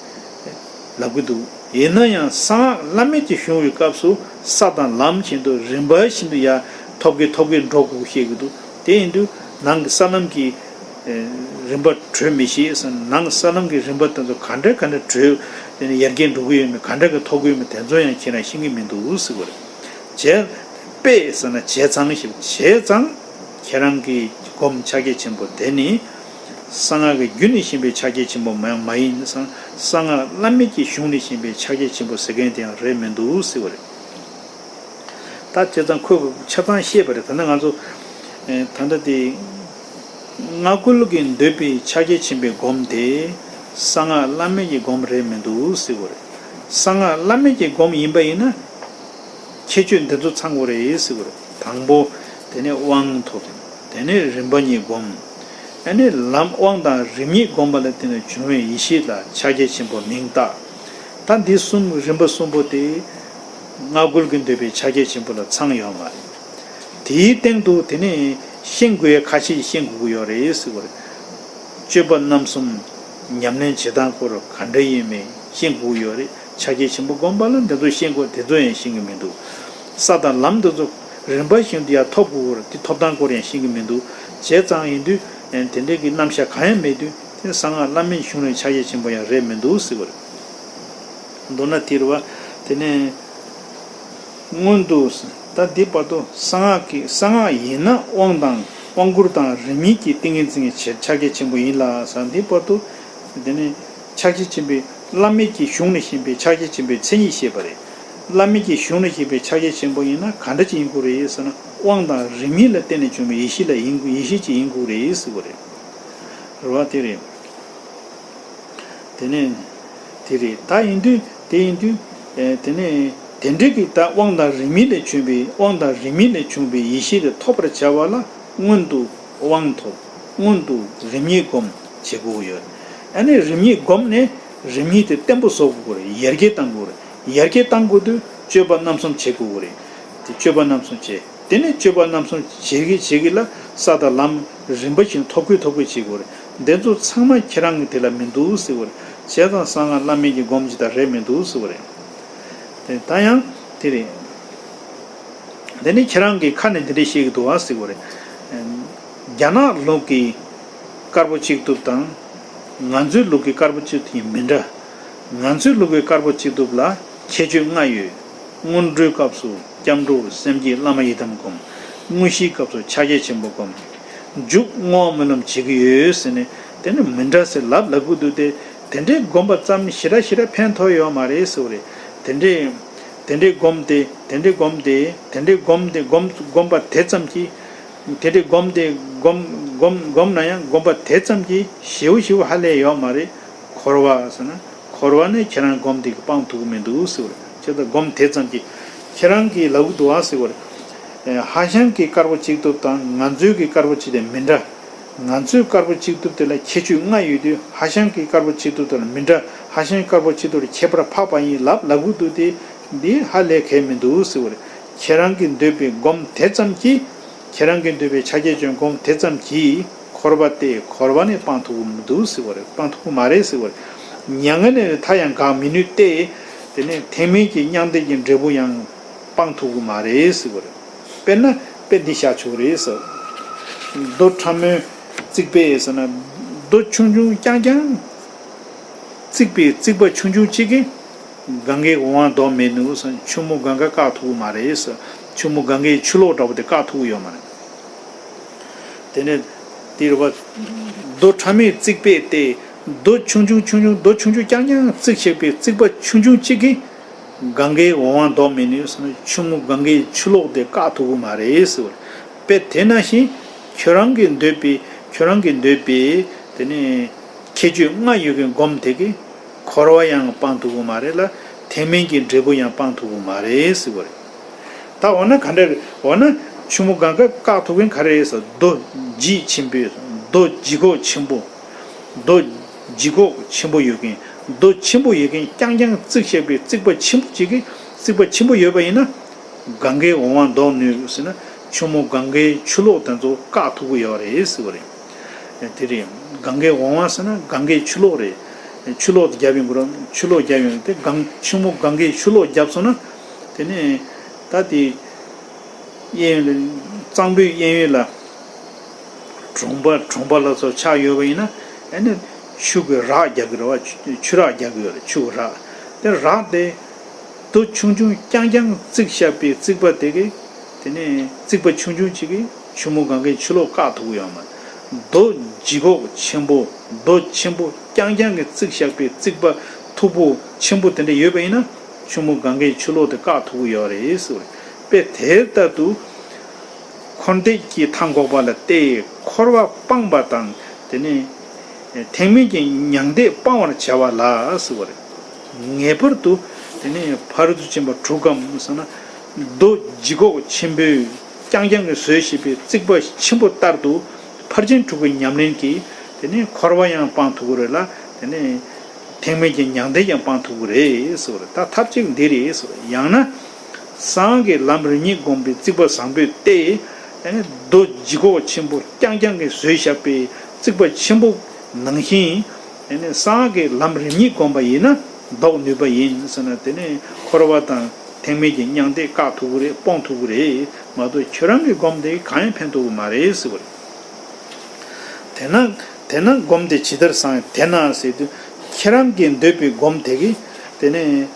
ལབ་ཀྱི་འདུག་ཡིན་ན་ཡང་གསང་སྔགས་བླ་མེད་ཀྱི་གཞུང་བའི་སྐབས་སུ་ས་དང་ལམ་བཞིན་དུ་རིམ་པ་བཞིན་དུ་ཡར་ཐོབ་ཀྱི་ཐོབ་ཀྱི་འགྲོ་དགོས་བཤད་ཀྱི་འདུག་དེ་ཡིན་དུས་ནང་གི་ས་ལམ་གྱི་རིམ་པ་གྲོལ་མི་ཤེས་ཟེར། ནང་ས་ལམ་གྱི་རིམ་པ་དེ་ཚོ་ག་འདྲ་ག་འདྲ་གྲོལ། དེ་ནས་ཡར་རྒྱས་འགྲོ་གི་ཡོད་མེད། ག་འདྲ་གི་ཐོབ་ཀྱི་ཡོད་མེད། དེ་ཚོ་ཡང་ཁྱེད་རང་ཤེས་ཀྱི་མི་འདུག་ཟེར་བ་རེད། བྱས། དཔེ་ཟེར་ན་བྱས་ཙང་ཞེས། བྱས་ཙང་ཁྱེད་རང་གི་སྒོམ་ཕྱག་རྒྱ་ཆེན་པོ་དེ་ནི་གསང་སྔགས་ཀྱི་རྒྱུ་ནས་བཞེངས་པའི་ཕྱག་རྒྱ་ཆེན་པོ་མ་མ་ཡིན་ཙང་། གསང་སྔགས་བླ་མེད་ཀྱི་གཞུང་ནས་བཞེངས་པའི་ཕྱག་རྒྱ་ཆེན་པོ་ཟེར་མཁན་དེ་ཡང་རེད་མི་འདུག་ཟེར་བ་རེད། ད་བྱས་ཙང་ཁོས་ཆ་ཚང་བཤད་པ་རེད། ད་ནི་ང་ཚོ་ད་ལྟ་དེ་སྔ་རྒོལ་གྱིས་འདོད་པའི་ཕྱག་རྒྱ་ཆེན་པོའི་སྒོམ་དེ་གསང་སྔགས་བླ་མེད་ཀྱི་སྒོམ་རེད་མི་འདུག་ཟེར་བ་རེད། གསང་སྔགས་བླ་མེད་ཀྱི་སྒོམ་ཡིན་པ་ཡིན་ན། ཁྱད་ཆོས་འདི་ཚོ་ཚང་དགོས་རེད་ཟེར་བ་རེད། དང་པོ། དེ་ནས་དབང་ཐོབ། དེ་ནས་རིམ་པ་གཉིས་བསྒོམ། ཨ་ནི་ལམ་དབང་དང་རིམ་གཉིས་བསྒོམ་པ་ལ་བརྟེན་ནས་བྱུང་བའི་ཡེ་ཤེས་ལ་ཕྱག་རྒྱ་ཆེན་པོ་མིང་བཏགས། ད་འདི་གསུམ་རིམ་པ་གསུམ་པོ་དེ་སྔ་རྒོལ་གྱིས་འདོད་པའི་ཕྱག་རྒྱ་ཆེན་པོ་ལ་ཚང་ཡོད་མ་རེད། དེའི་སྟེང་དུ་དེ་ནས་ཤེས་དགོས་ཡ་ཁ་ཤས་ཤེས་དགོས་ཀྱི་ཡོད་རེད་ཟེར་བ་རེད། སྤྱོད་པ་རྣམ་གསུམ་ཉམས་ལེན་བྱེད་སྟངས་སྐོར་ག་འདྲ་ཡིན་མིན་ཤེས་དགོས་ཀྱི་ཡོད་རེད། ཕྱག་རྒྱ་ཆེན་པོ་བསྒོམ་པ་ལ་འདི་ཚོ་ཤེས་དགོས། དེ་ཚོ་ཡང་ཤེས་ཀྱི་མི་འདུག་ས་དང་ལམ་འདི་ཚོ་རིམ་པ་བཞིན་དུ་ཡར་ཐོབ་དགོས་ཀྱི་རེད། དེ་ཐོབ་སྟངས་སྐོར་ཡང་ཤེས་ཀྱི་མི་འདུག་བྱས་ཙང་ཡིན་དུས་དེ་འདྲའི་གི་རྣམ་གཞག་གང་ཡང་མེད་དུས། དེ་གསང་སྔགས་བླ་མེད་གཞུང་ནས་ཕྱག་རྒྱ་ཆེན་པོ་ཡང་རེད་མི་འདུག་ཟེར་བ་རེད། མདོར་ན་དེ་རེད་བ། དེ་ནས་སྔོན་དུ། ད་འདི་བར་དུ་གསང་སྔགས་ཀྱི། གསང་སྔགས་ཡིན་ན་དབང་དང་དབང་བསྐུར་དང་རིམ་གཉིས་ཀྱི་ཏིང་ངེ་འཛིན་གྱི་ཕྱག་རྒྱ་ཆེན་པོ་ཡིན་ལ་ཟེར། འདི་བར་དུ་དེ་ནས་ཕྱག་རྒྱ་ཆེན་པོའི་བླ་མེད་ཀྱི་གཞུང་ནས་བཞེངས་པའི་ཕྱག་རྒྱ་ཆེན་པོའི་མཚན་ཉིད་བཤད་པ་རེད། བླ་མེད་ཀྱི་གཞུང་ནས་བཞེངས་པའི་ཕྱག་རྒྱ་ཆེན་པོ་ཡིན་ན་ག་འདྲ་ཅིག་ཡིན་དགོས་རེད་ཟེར་ན། དབང་དང་རིམ་གཉིས་ལ་བརྟེན་ནས་བྱུང་བའི་ཡེ་ཤེས་ལ་ཡིན་དགོས། ཡེ་ཤེས་ཅིག་ཡིན་དགོས་རེད་ཟེར་བ་རེད། རེད་བ། དེ་རེད། དེ་ནས་དེ་རེད། ད་ཡིན་དུས་དེ་ཡིན་དུས་ཨེ་དེ་ནས་དེ་འདྲའི་གི་ད་དབང་དང་རིམ་གཉིས་ལས་བྱུང་བའི་དབང་དང་རིམ་གཉིས་ལས་བྱུང་བའི་ཡེ་ཤེས་དེ་ཐོབ་པར་བྱ་བ་ལ་སྔོན་དུ་དབང་ཐོབ། སྔོན་དུ་རིམ་གཉིས་སྒོམ་བྱེད་དགོས་ཡོད། ཨ་ནི་རིམ་གཉིས་སྒོམ་ནས་རིམ་གཉིས་དེ་བརྟན་པོ་བཟོ་དགོས་རེད། ཡར་རྒྱས་གཏང་དགོས་རེད། ཡར་རྒྱས་གཏང་དགོས་དུས་སྤྱོད་པ་རྣམ་གསུམ་བྱེད་དགོས་རེད། དེ་སྤྱོད་པ་རྣམ་གསུམ་བྱེད། དེ་ནས་སྤྱོད་པ་རྣམ་གསུམ་བྱེད་ཀྱི་བྱེད་ཀྱི་ལ་ས་དང་ལམ་རིམ་པ་བཞིན་ཐོབ་དགོས་ཐོབ་དགོས་བྱེད་དགོས་རེད། འདི་ཚོ་ཚང་མ་ཁྱེད་རང་གི་དེ་ལ་མི་འདུག་ཟེར་བ་རེད། བྱས་ཙང་གསང་སྔགས་བླ་མེད་ཀྱི་སྒོམ་གྱི་ད་རེད་མི་འདུག་ཟེར་བ་རེད། དེ་ད་ཡང་དེ་རེད། དེ་ནི་ཁྱེད་རང་གི་ཁ་ནས་འདི་འདྲ་བཤད་ཀྱི་འདུག་ཨ་ཟེར་བ་རེད། རྒྱ་ནག་ལུགས་ཀྱི་དཀར་པོ་གཅིག་གྲུབ་དང་། ང་ཚོའི་ལུགས་ཀྱི་དཀར་པོ་གཅིག་གྲུབ་ཡིན་མི་འདྲ། ང་ཚོའི་ལུགས་ཀྱི་དཀར་པོ་གཅིག་གྲུབ་ལ་ཁྱད་ཆོས་ལྔ་ཡོད། སྔོན་འགྲོའི་སྐབས་སུ་སྐྱབས་འགྲོ་སེམས་བསྐྱེད་བླ་མ་ཡི་དམ་སྒོམ། དངོས་གཞིའི་སྐབས་སུ་ཕྱག་རྒྱ་ཆེན་པོ་སྒོམ། མཇུག་བསྔོ་བ་སྨོན་ལམ་བྱེད་ཀྱི་ཡོད་ཟེར་ནས་དེ་ནི་མི་འདྲ་ཟེར་ལབ་ལབ་ཀྱི་འདུག་སྟེ། དེ་འདྲའི་སྒོམ་པ་ཙམ་ཞེ་དྲག་ཞེ་དྲག་ཕན་ཐོགས་ཡོད་མ་རེད་ཟེར་བ་རེད། དེ་འདྲའི་དེ་འདྲའི་སྒོམ་དེ་དེ་འདྲའི་སྒོམ་དེ་དེ་འདྲའི་སྒོམ་དེ་སྒོམ་སྒོམ་པ་དེ་ཙམ་གྱིས། དེ་འདྲའི་སྒོམ་དེ་སྒོམ་སྒོམ་སྒོམ་ན་ཡང་སྒོམ་པ་དེ་ཙམ་གྱིས་ཞེ་པོ་ཞེ་པོ་ཧ་ལས་ཡོད་མ་རེད། འཁོར་བ་ཟེར་ན་འཁོར་བ་ནི་ཁྱེད་རང་སྒོམ་དེ་གིས་སྤང་ཐུབ་ཀྱི་མི་འདུག་ཟེར་བ་རེད། ཁྱེད་ད་སྒོམ་དེ་ཙམ་གྱིས་ཁྱེད་རང་གིས་ལབ་ཀྱི་འདུག་ཨ་ཟེར་བ་རེད། ཧྭ་ཤང་གི་དཀར་པོ་གཅིག་གྲུབ་དང་ང་ཚོའི་གི་དཀར་པོ་གཅིག་དེ་མི་འདྲ། ང་ཚོའི་དཀར་པོ་གཅིག་གྲུབ་དེ་ལ་ཁྱད་ཆོས་ལྔ་ཡོད་དུས་ཧྭ་ཤང་གི་དཀར་པོ་གཅིག་གྲུབ་དེ་ལ་མི་འདྲ། ཧྭ་ཤང་དཀར་པོ་གཅིག་གྲུབ་ལ་ཁྱད་པར་འཕགས་པ་ཡིན་ལབ་ལབ་ཀྱི་འདུག་སྟེ། འདི་ཧ་ལས་གལ་མི་འདུག་ཟེར་བ་རེད། ཁྱེད་རང་གིས་འདོད་པའི་སྒོམ་དེ་ཙམ་གྱིས། ཁྱེད་རང་གིས་འདོད་པའི་ཕྱག་རྒྱ་ཆེན་སྒོམ་དེ་ཙམ་གྱིས་འཁོར་བ་སྟེ་འཁོར་བ་ནི་སྤང་ཐུབ་ཀྱི་མི་འདུག་ཟེར་བ་རེད། སྤང་ཐུབ་ཀྱི་མ་རེད་ཟེར་བ་རེད། མྱ་ངན་ལས་མཐའ་ཡང་འགག་མི་ནུས་ཏེ། དེ་ནས་ཐེག་དམན་གྱི་མྱང་འདས་ཀྱི་འབྲས་བུ་ཡང་སྤང་ཐུབ་ཀྱི་མ་རེད་ཟེར་བ་རེད། དཔེར་ན་དཔེ་འདི་བཞག་ཆོག་རེད་ཟེར། རྡོ་ཕྲ་མོའི་རྩིག་པས་ཟེར་ན་རྡོ་ཆུང་ཆུང་རྐྱང་རྐྱང་། རྩིག་པའི་རྩིག་པ་ཆུང་ཆུང་གཅིག་གིས་གངྒཱའི་འོང་བ་ཟློག་མི་ནུས་ཟེར། ཆུ་མོ་གངྒཱ་བཀག་ཐུབ་ཀྱི་མ་རེད་ཟེར། ཆུ་མོ་གངྒཱའི་ཆུ་ལོག་འདྲ་པོ་དེ་བཀག་ཐུབ་ཀྱི་ཡོད་མ་རེད། དེ་ནས་དེ་རུ་བ་རྡོ་ཕྲ་མོའི་རྩིག་པས་ཏེ། རྡོ་ཆུང་ཆུང་ཆུང་ཆུང་རྡོ་ཆུང་ཆུང་རྐྱང་རྐྱང་རྩིག་བྱས་པའི་རྩིག་པ་ཆུང་ཆུང་གཅིག་གིས་གངྒཱའི་འོང་བ་ཟློག་མི་ནུས་ཟེར་ན་ཆུ་མོ་གངྒཱའི་ཆུ་ལོག་དེ་བཀག་ཐུབ་ཀྱི་མ་རེད་ཟེར་བ་རེད། དཔེ་དེ་ནང་བཞིན་ཁྱོད་རང་གིས་འདོད་པའི་ཁྱོད་རང་གིས་འདོད་པའི་དེ་ནས་ཁྱད་ཆོས་ལྔ་ཡོད་མཁན་སྒོམ་དེ་གིས་འཁོར་བ་ཡང་སྤང་ཐུབ་ཀྱི་མ་རེད་ལ། ཐེག་དམན་གྱི་འབྲས་བུ་ཡང་སྤང་ཐུབ་ཀྱི་མ་རེད་ཟེར་བ་རེད། ད་འོ་ན་ག་འདྲ་རེད། འོ་ན་ཆུ་མོ་གངྒཱ་བཀག་ཐུབ་མཁན་ག་རེ་རེད་ཟེར། རྡོ་ལྗིད་ཆེན་པོས། རྡོ་ལྗིད་ཁོག་ཆེན་པོ། རྡོ་ལྗིད་ཁོག་ཆེན་པོ་ཡོད་མཁན། རྡོ་ཆེན་པོ་ཡོད་མཁན་རྐྱང་རྐྱང་རྩིག་བྱས་པའི་རྩིག་པ་ཆེན་པོ་གཅིག་གིས་རྩིག་པ་ཆེན་པོ་ཡོད་པ་ཡིན་ན། གངྒཱའི་འོང་བ་ཟློག་ནུས་ཟེར་ན་ཆུ་མོ་གངྒཱའི་ཆུ་ལོག་དེ་ཚོ་བཀག་ཐུབ་ཀྱི་ཡོད་རེད་ཟེར་བ་རེད། དེ་རེད། གངྒཱའི་འོང་བ་ཟེར་ན་གངྒཱའི་ཆུ་ལོག་རེད། ཆུ་ལོག་དེ་རྒྱབ་ཡོང་གི་རེད། ཆུ་ལོག་རྒྱབ་ཡོང་དེ་གངས་ཆུ་མོ་གངྒཱའི་ཆུ་ལོག་རྒྱབ་སོང་ན། དེ་ནས་ད་དེ་གཡས་གཡོན་ལ་གཙང་པོའི་གཡས་གཡོན་ལ་གྲོང་པ་གྲོང་པ་ལ་སོགས་ཆགས་ཡོད་པ་ཡིན་ན། ཨ་ནི་ཆུ་གི་རགས་རྒྱག་གི་རེད་བ། ཆུ་ཆུ་རགས་རྒྱག་གི་ཡོད་རེད། ཆུ་གི་རགས། དེ་རགས་དེ་རྡོ་ཆུང་ཆུང་རྐྱང་རྐྱང་བརྩིགས་བཞག་པའི་རྩིག་པ་དེ་གིས། དེ་ནས་རྩིག་པ་ཆུང་ཆུང་གཅིག་གིས་ཆུ་མོ་གངྒཱའི་ཆུ་ལོག་བཀག་ཐུབ་ཀྱི་ཡོད་མ་རེད། རྡོ་ལྗིད་ཁོག་ཆེན་པོ། རྡོ་ཆེན་པོ་རྐྱང་རྐྱང་གིས་བརྩིགས་བཞག་པའི་རྩིག་པ་མཐུག་པོ་ཆེན་པོ་དེ་འདྲ་ཡོད་པ་ཡིན་ན་ཆུ་མོ་གངྒཱའི་ཆུ་ལོག་དེ་བཀག་ཐུབ་ཀྱི་ཡོད་རེད་ཟེར་བ་རེད། དཔེ་དེ་ལྟར་དུ། འཁོར་འདས་ཀྱི་མཐའ་འགོག་པ་ལ་སྟེ་འཁོར་བ་སྤངས་པ་དང་། དེ་ནས་ཐེག་དམན་གྱི་མྱང་འདས་སྤང་བར་བྱ་བ་ལ་ཟེར་བ་རེད། ངེས་པར་དུ་དེ་ནས་ཕ་རོལ་ཏུ་ཕྱིན་པ་དྲུག་གམ་ཟེར་ན། རྡོ་ལྗིད་ཁོག་ཆེན་པོའི་རྐྱང་རྐྱང་གིས་བཟོས་བཞག་པའི་རྩིག་པ་ཆེན་པོ་ལྟར་དུ་ཕར་ཕྱིན་དྲུག་གི་ཉམས་ལེན་གྱིས་དེ་ནས་འཁོར་བ་ཡང་སྤང་ཐུབ་ཀྱི་རེད་ལ། དེ་ནས་ཐེག་དམན་གྱི་མྱང་འདས་ཀྱང་སྤང་ཐུབ་ཀྱི་རེད་ཟེར་བ་རེད། ད་ཐབས་གཅིག་འདི་རེད་ཟེར་བ་རེད། ཡང་ན། གསང་སྔགས་ཀྱི་ལམ་རིམ་གཉིས་བསྒོམས་པའི་རྩིག་པ་བཟང་པོས་ཏེ། ཨ་ནི་རྡོ་ལྗིད་ཁོག་ཆེན་པོ་རྐྱང་རྐྱང་གིས་བཟོས་བཞག་པའི་རྩིག་པ་ཆེན་པོ་ནང་བཞིན། ཨ་ནི་གསང་སྔགས་ཀྱི་ལམ་རིམ་གཉིས་བསྒོམས་པ་ཡིན་ན་ཟློག་ནུས་པ་ཡིན་ཟེར་ན། དེ་ནི་འཁོར་བ་དང་ཐེག་དམན་གྱི་མྱང་འདས་བཀག་ཐུབ་ཀྱི་རེད། སྤོང་ཐུབ་ཀྱི་རེད་མ་གཏོགས་ཁྱོད་རང་གི་སྒོམ་དེ་གང་ཡང་ཕན་ཐོགས་ཀྱི་མ་རེད་ཟེར་བ་རེད། དེས་ན་དེས་ན་སྒོམ་དེ་ཇི་ལྟར་བཟང་། དེས་ན་ཟེར་དུས་ཁྱེད་རང་གིས་འདོད་པའི་སྒོམ་དེ་གིས་དེ་ནི་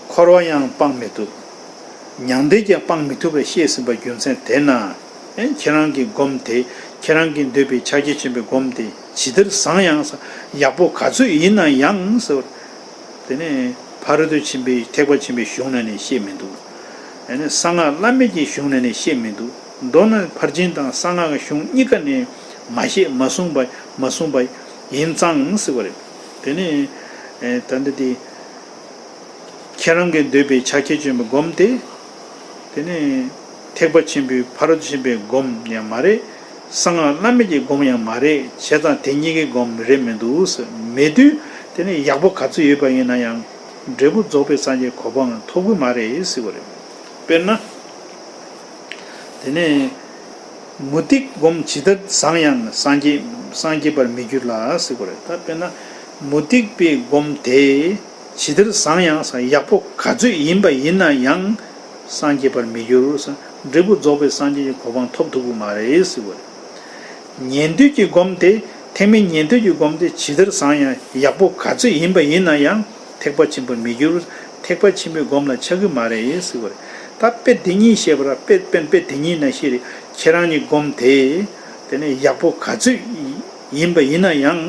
འཁོར་བ་ཡང་སྤང་མི་ཐུབ། མྱང་འདས་ཀྱང་སྤང་མི་ཐུབ་པར་བཤད་ཟིན་པ་རྒྱུ་མཚན་དེས་ན། ཨེ་ཁྱེད་རང་གི་སྒོམ་དེ། ཁྱེད་རང་གིས་འདོད་པའི་ཕྱག་རྒྱ་ཆེན་པོའི་སྒོམ་དེ་ཇི་ལྟར་བཟང་ཡང་ཡག་པོ་ག་ཚོད་ཡིན་ན་ཡང་ཟེར། དེ་ནི་ཕ་རོལ་ཏུ་ཕྱིན་པའི་ཐེག་པ་ཆེན་པོའི་གཞུང་ནང་ནས་བཤད་མི་འདུག་ཨེ་ནི་གསང་སྔགས་བླ་མེད་ཀྱི་གཞུང་ནང་ནས་བཤད་མི་འདུག་མདོར་ན་ཕར་ཕྱིན་དང་གསང་སྔགས་ཀྱི་གཞུང་གཉིས་ཀ་ནས་མ་བཤད་མ་གསུངས་པ་མ་གསུངས་པ་ཡིན་ཙང་ཟེར་བ་རེད། དེ་ནས་ད་འདི་དེ། ཁྱེད་རང་གིས་འདོད་པའི་ཕྱག་རྒྱ་ཆེན་པོའི་སྒོམ་དེ། དེ་ནི་ཐེག་པ་ཆེན་པོའི་ཕ་རོལ་ཏུ་ཕྱིན་པའི་སྒོམ་ཡང་མ་རེད། གསང་སྔགས་བླ་མེད་ཀྱི་སྒོམ་ཡང་མ་རེད། བྱས་ཙང་དེ་གཉིས་ཀའི་སྒོམ་རེད་མི་འདུག་ཟེར། མེད་དུས་དེ་ནི་ཡག་པོ་ག་ཚོད་ཡོད་པ་ཡིན་ན་ཡང་འབྲས་བུ་རྫོགས་པའི་སངས་རྒྱས་གོ་འཕང་ཐོབ་གི་མ་རེད་ཟེར་བ་རེད། དཔེར་ན། དེ་ནས་མུ་སྟེགས་སྒོམ་ཇི་ལྟར་བཟང་ཡང་སངས་རྒྱས་སངས་རྒྱས་པར་མི་འགྱུར་ལ་ཟེར་དགོས་རེད། ད་དཔེར་ན་མུ་སྟེགས་པའི་སྒོམ་དེ་ཇི་ལྟར་བཟང་ཡང་ཡག་པོ་ག་ཚོད་ཡིན་པ་ཡིན་ན་ཡང་སངས་རྒྱས་པར་མི་འགྱུར། འབྲས་བུ་རྫོགས་པའི་སངས་རྒྱས་ཀྱི་གོ་འཕང་ཐོབ་ཐུབ་ཀྱི་མ་རེད་ཟེར་དགོས་རེད། ཉན་ཐོས་ཀྱི་སྒོམ་དེ་ཐེག་དམན་ཉན་ཐོས་ཀྱི་སྒོམ་དེ་ཇི་ལྟར་བཟང་ཡང་ཡག་པོ་ག་ཚོད་ཡིན་པ་ཡིན་ན་ཡང་ཐེག་པ་ཆེན་པོར་མི་འགྱུར། ཐེག་པ་ཆེན་པོའི་སྒོམ་ལ་ཆགས་ཀྱི་མ་རེད་ཟེར་བ་རེད། ད་དཔེ་དེ་གཉིས་བཤད་པ་ར་དཔེ་དཔེ་དཔེ་དེ་གཉིས་ནང་བཞིན་རེད། ཁྱེད་རང་གཉིས་སྒོམ་དེ་དེ་ནས་ཡག་པོ་ག་ཚོད་ཡིན་པ་ཡིན་ན་ཡང་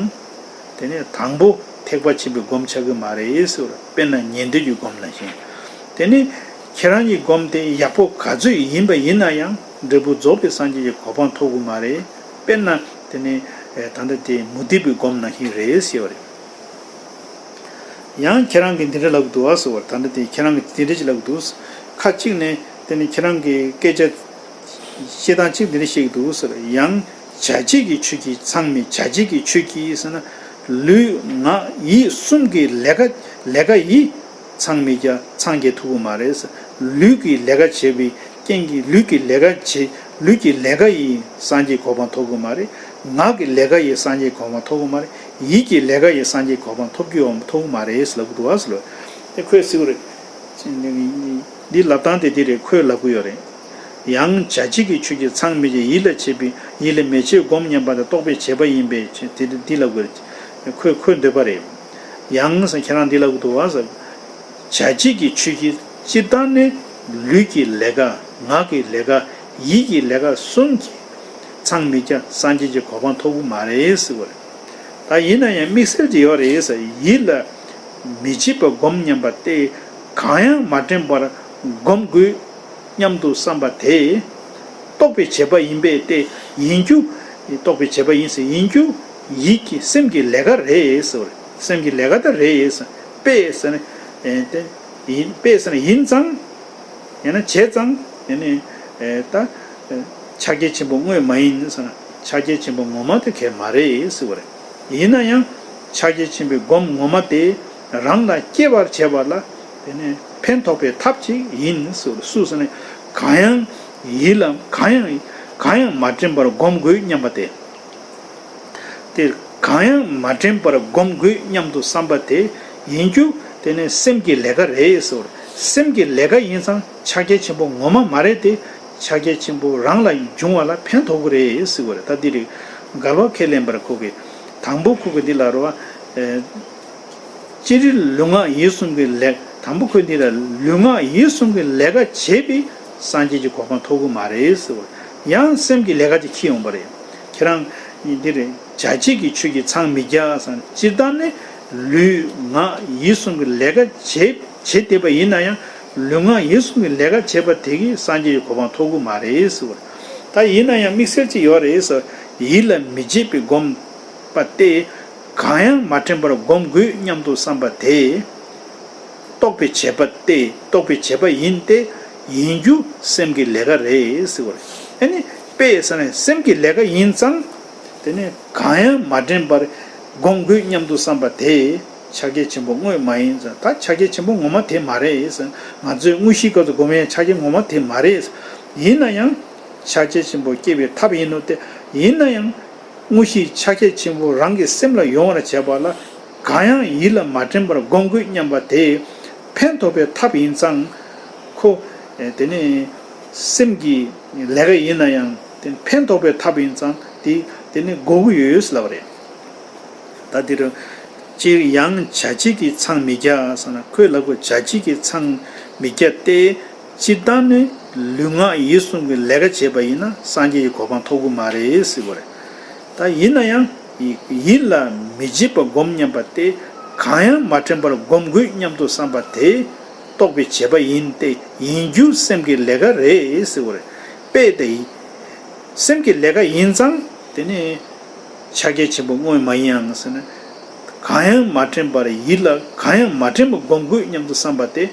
དེ་ནས་དང་པོ་ཐེག་པ་ཆེན་པོའི་སྒོམ་ཆགས་ཀྱི་མ་རེད་ཟེར་བ་རེད། དཔེར་ན་ཉན་ཐོས་ཀྱི་སྒོམ་ནང་བཞིན། དེ་ནས་ཁྱེད་རང་གཉིས་སྒོམ་དེ་ཡག་པོ་ག་ཚོད་ཡིན་པ་ཡིན་ན་ཡང་འབྲས་བུ་རྫོགས་པའི་སངས་རྒྱས་ཀྱི་གོ་འཕང་ཐོབ་ཀྱི་མ་རེད། དཔེར་ན་དེ་ནས་ད་ལྟ་དེ་མུ་སྟེགས་པའི་སྒོམ་ནང་བཞིན་རེད་ཟེར་བ་རེད། ཡང་ཁྱེད་རང་གིས་འདི་འདྲ་ལབ་ཀྱི་འདུག་ཨ་ཟེར་བར། ད་ལྟ་དེ་ཁྱེད་རང་གིས་འདི་འདྲ་ཅིག་ལབ་ཀྱི་འདུག། ཁ་ཅིག་ནས་དེ་ནི་ཁྱེད་རང་གི་སྐད་ཆ་བཤད་སྟངས་གཅིག་འདི་འདྲ་བཤད་ཀྱི་འདུག་ཟེར། ཡང་བྱ་བྱེད་ཀྱི་ཆོས་ཀྱིས་ཚང་མི་བྱ་བྱེད་ཀྱི་ཆོས་ཀྱིས་ཟེར་ན། ལུས་ངག་ཡིད་གསུམ་གྱི་ལས་ཀ་ལས་ཀ་ཡིས་ཚང་མི་རྒྱ་ཚང་རྒྱ་ཐུབ་ཀྱི་མ་རེད་ཟེར། ལུས་ཀྱི་ལས་ཀ་བྱེད་པའི་རྐྱེན་གྱིས་ལུས་ཀྱི་ལས་ཀ་བྱེད་ལུས་ཀྱི་ལས་ཀ་ཡིས་སངས་རྒྱས་གོ་འཕང་ཐོབ་ཀྱི་མ་རེད། ངག་གི་ལས་ཀ་ཡིས་སངས་རྒྱས་གོ་འཕང་ཐོབ་ཀྱི་མ་རེད། ཡིད་ཀྱི་ལས་ཀ་ཡིས་སངས་རྒྱས་གོ་འཕང་ཐོབ་ཀྱི་ཡོང་ཐོབ་ཀྱི་མ་རེད་ལབ་ཀྱི་འདུག་བ་ཟེར་ལོ། དེ་ཁོས་ཟེར་གྱི་རེད། འདི་ལབ་སྟངས་དེ་འདི་རེད། ཁོས་ལབ་ཀྱི་ཡོད་རེད། ཡང་བྱ་བྱེད་ཀྱི་ཆོས་ཀྱིས་ཚང་མི་བྱེད་ཡིད་ལ་བྱེད་པའི་ཡིད་ལ་མི་བྱེད་སྒོམ་མཉམ་པ་དང་རྟོགས་པའི་བྱེད་པ་ཡིན་པས་དེ་འདི་ལབ་ཀྱི་རེད། ཁོས་ཁོས་འདོད་པ་རེད། ཡང་ཟེར་ཁྱེད་རང་འདི་ལབ་ཀྱི་འདུག་བ་ཟེར། བྱ་བྱེད་ཀྱི་ཆོས་ཀྱི་སྤྱིར་བཏང་ནི་ལུས་ཀྱི་ལས་ཀ་ངག་གི་ལས་ཀ་ཡིད་ཀྱི་ལས་ཀ་གསུམ་གྱིས་ཚང་མི་རྒྱ་སངས་རྒྱས་ཀྱི་གོ་འཕང་ཐོབ་ཀྱི་མ་རེད་ཟེར་བ་རེད། ད་ཡིན་ན་ཡང་དམིགས་བསལ་གྱི་ཡོད་རེད་ཟེར། ཡིད་ལ་མི་བྱེད་པ་སྒོམ་སྙམ་པ་སྟེ་གང་ཡང་མ་དྲན་པར་སྒོམ་དགོས་སྙམ་དུ་བསམ་པ་དེ་རྟོགས་པའི་བྱེད་པ་ཡིན་པས་ཏེ་ཡིན་རྒྱུ། རྟོགས་པའི་བྱེད་པ་ཡིན་ཟེར་ཡིན་རྒྱུ་ཡིད་ཀྱི་སེམས་ཀྱི་ལས་ཀ་རེད་ཟེར་བ་རེད། སེམས་ཀྱི་ལས་ཀ་ད་རེད་ཟེར། དཔེ་ཟེར་ནས་དེ་ཡིན་དཔེ་ཟེར་ནས་ཡིན་ཙང་། ཡང་ན་བྱས་ཙང་ཡང་ནི་ད་ཕྱག་རྒྱ་ཆེན་པོ་དངོས་མ་ཡིན་ཟེར་ན་ཕྱག་རྒྱ་ཆེན་པོ་ངོ་མ་དེ་གལ་མ་རེད་ཟེར་བ་རེད། ཡིན་ན་ཡང་ཕྱག་རྒྱ་ཆེན་པོའི་སྒོམ་ངོ་མ་དེ་རང་ལ་སྐྱེ་བར་བྱེད་པ་ལ་དེ་ནས་ཕན་ཐོགས་པའི་ཐབས་ཅིག་ཡིན་ཟེར་བ་རེད། སུ་ཟེར་ན་གང་ཡང་ཡིད་ལ་གང་ཡང་གང་ཡང་མ་དྲན་པར་སྒོམ་དགོས་སྙམ་པ་སྟེ། དེ་གང་ཡང་མ་དྲན་པར་སྒོམ་དགོས་སྙམ་དུ་བསམ་པ་དེ་ཡིན་རྒྱུ་དེ་ནི་སེམས་ཀྱི་ལས་ཀ་རེད་ཟེར་བ་རེད། སེམས་ཀྱི་ལས་ཀ་ཡིན་ཙང་ཕྱག་རྒྱ་ཆེན་པོ་ངོ་མ་མ་རེད་དེ། ཕྱག་རྒྱ་ཆེན་པོ་རང་ལ་འབྱུང་བ་ལ་ཕན་ཐོགས་ཀྱི་རེད་ཟེར་བ་རེད། ད་འདི་རེད། འགལ་བ་ཁས་ལེན་པར་ཁོ་གིས་དང་པོ་ཁོ་གིས་འདི་ལ་རོ། སྤྱིར་ལུས་ངག་ཡིད་གསུམ་གྱི་ལས་དང་པོ་ཁོས་འདི་ལ་ལུས་ངག་ཡིད་གསུམ་གྱི་ལས་ཀ་བྱས་པའི་སངས་རྒྱས་ཀྱི་གོ་འཕང་ཐོབ་ཀྱི་མ་རེད་ཟེར་བ་རེད། ཡང་སེམས་ཀྱི་ལས་ཀ་ཅིག་འཁྱེར་ཡོང་པ་རེད། ཁྱེད་རང་འདི་རེད། བྱ་བྱེད་ཀྱི་ཆོས་ཀྱིས་ཚང་མི་རྒྱ་ཟེར་ན་སྤྱིར་བཏང་ནི་ལུས་ངག་ཡིད་གསུམ་གྱི་ལས་ཀ་བྱེད་བྱེད་བསྡད་པ་ཡིན་ན་ཡང་ལུས་ངག་ཡིད་གསུམ་གྱི་ལས་ཀ་བྱེད་པ་དེ་གིས་སངས་རྒྱས་ཀྱི་གོ་འཕང་ཐོབ་ཀྱི་མ་རེད་ཟེར་བ་རེད། ད་ཡིན་ན་ཡང་དམིགས་བསལ་ཅིག་ཡོད་རེད་ཟེར། ཡིད་ལ་མི་བྱེད་པའི་སྒོམ་པ་སྟེ་གང་ཡང་མ་དྲན་པར་སྒོམ་དགོས་སྙམ་དུ་བསམ་པ་དེ་རྟོགས་པའི་བྱེད་པ་སྟེ་རྟོགས་པའི་བྱེད་པ་ཡིན་ཏེ་ཡིན་རྒྱུ་སེམས་ཀྱི་ལས་ཀ་རེད་ཟེར་བ་རེད། ཨ་ནི་དཔེ་ཟེར་ན་སེམས་ཀྱི་ལས་ཀ་ཡིན་ཙང་དེ་ནི་གང་ཡང་མ་དྲན་པར་སྒོམ་དགོས་སྙམ་དུ་བསམ་པ་དེ་ཕྱག་རྒྱ་ཆེན་པོ་དངོས་མ་ཡིན་ཙང་ད་ཕྱག་རྒྱ་ཆེན་པོ་ངོ་མ་དེ་མ་རེད་ཟེར། ང་ཚོས་དངོས་གཞིའི་སྐབས་སུ་སྒོམ་ཡས་ཕྱག་རྒྱ་ངོ་མ་དེ་མ་རེད། ཡིན་ན་ཡང་ཕྱག་རྒྱ་ཆེན་པོ་སྐྱེ་བའི་ཐབས་ཡིན་ནོ་སྟེ། ཡིན་ན་ཡང་དངོས་གཞིའི་ཕྱག་རྒྱ་ཆེན་པོ་རང་གི་སེམས་ལ་ཡོང་བར་བྱེད་པ་ལ་གང་ཡང་ཡིད་ལ་མ་དྲན་པར་སྒོམ་དགོས་སྙམ་པ་དེ་ཕན་ཐོགས་པའི་ཐབས་ཡིན་ཙང་། ཁོ་དེ་ནི་སེམས་ཀྱི་ལས་ཀ་ཡིན་ན་ཡང་དེ་ཕན་ཐོགས་པའི་ཐབས་ཡིན་ཙང་དེ་དེ་ནི་དགོས་ཀྱི་ཡོད་ཟེར་ལབ་པ་རེད། ད་འདིར་སྤྱིར་ཡང་བྱ་བྱེད་ཀྱིས་ཚང་མི་རྒྱ་ཟེར་ན་ཁོས་ལབ་དགོས། བྱ་བྱེད་ཀྱིས་ཚང་མི་རྒྱ་སྟེ། སྤྱིར་བཏང་ནི་ལུས་ངག་ཡིད་གསུམ་གྱི་ལས་ཀ་བྱས་པ་ཡིན་ན་སངས་རྒྱས་ཀྱི་གོ་འཕང་ཐོབ་ཀྱི་མ་རེད་ཟེར་བ་རེད། ད་ཡིན་ན་ཡང་ཡིད་ལ་མི་བྱེད་པ་སྒོམ་སྙམ་པ་སྟེ་གང་ཡང་མ་དྲན་པར་སྒོམ་དགོས་སྙམ་དུ་བསམ་པ་དེ་རྟོགས་པའི་བྱེད་པ་ཡིན་ཏེ་ཡིན་རྒྱུ་སེམས་ཀྱི་ལས་ཀ་རེད་ཟེར་བ་རེད། དཔེ་དེ་ སེམས་ཀྱི་ལས་ཀ་ཡིན་ཙང་དེ་ནི་ཕྱག་རྒྱ་ཆེན་པོ་དངོས་མ་ཡིན་ཡང་ཟེར་ན། གང་ཡང་མ་དྲན་པར་ཡིད་ལ་གང་ཡང་མ་དྲན་པར་སྒོམ་དགོས་སྙམ་དུ་བསམ་པ་དེ་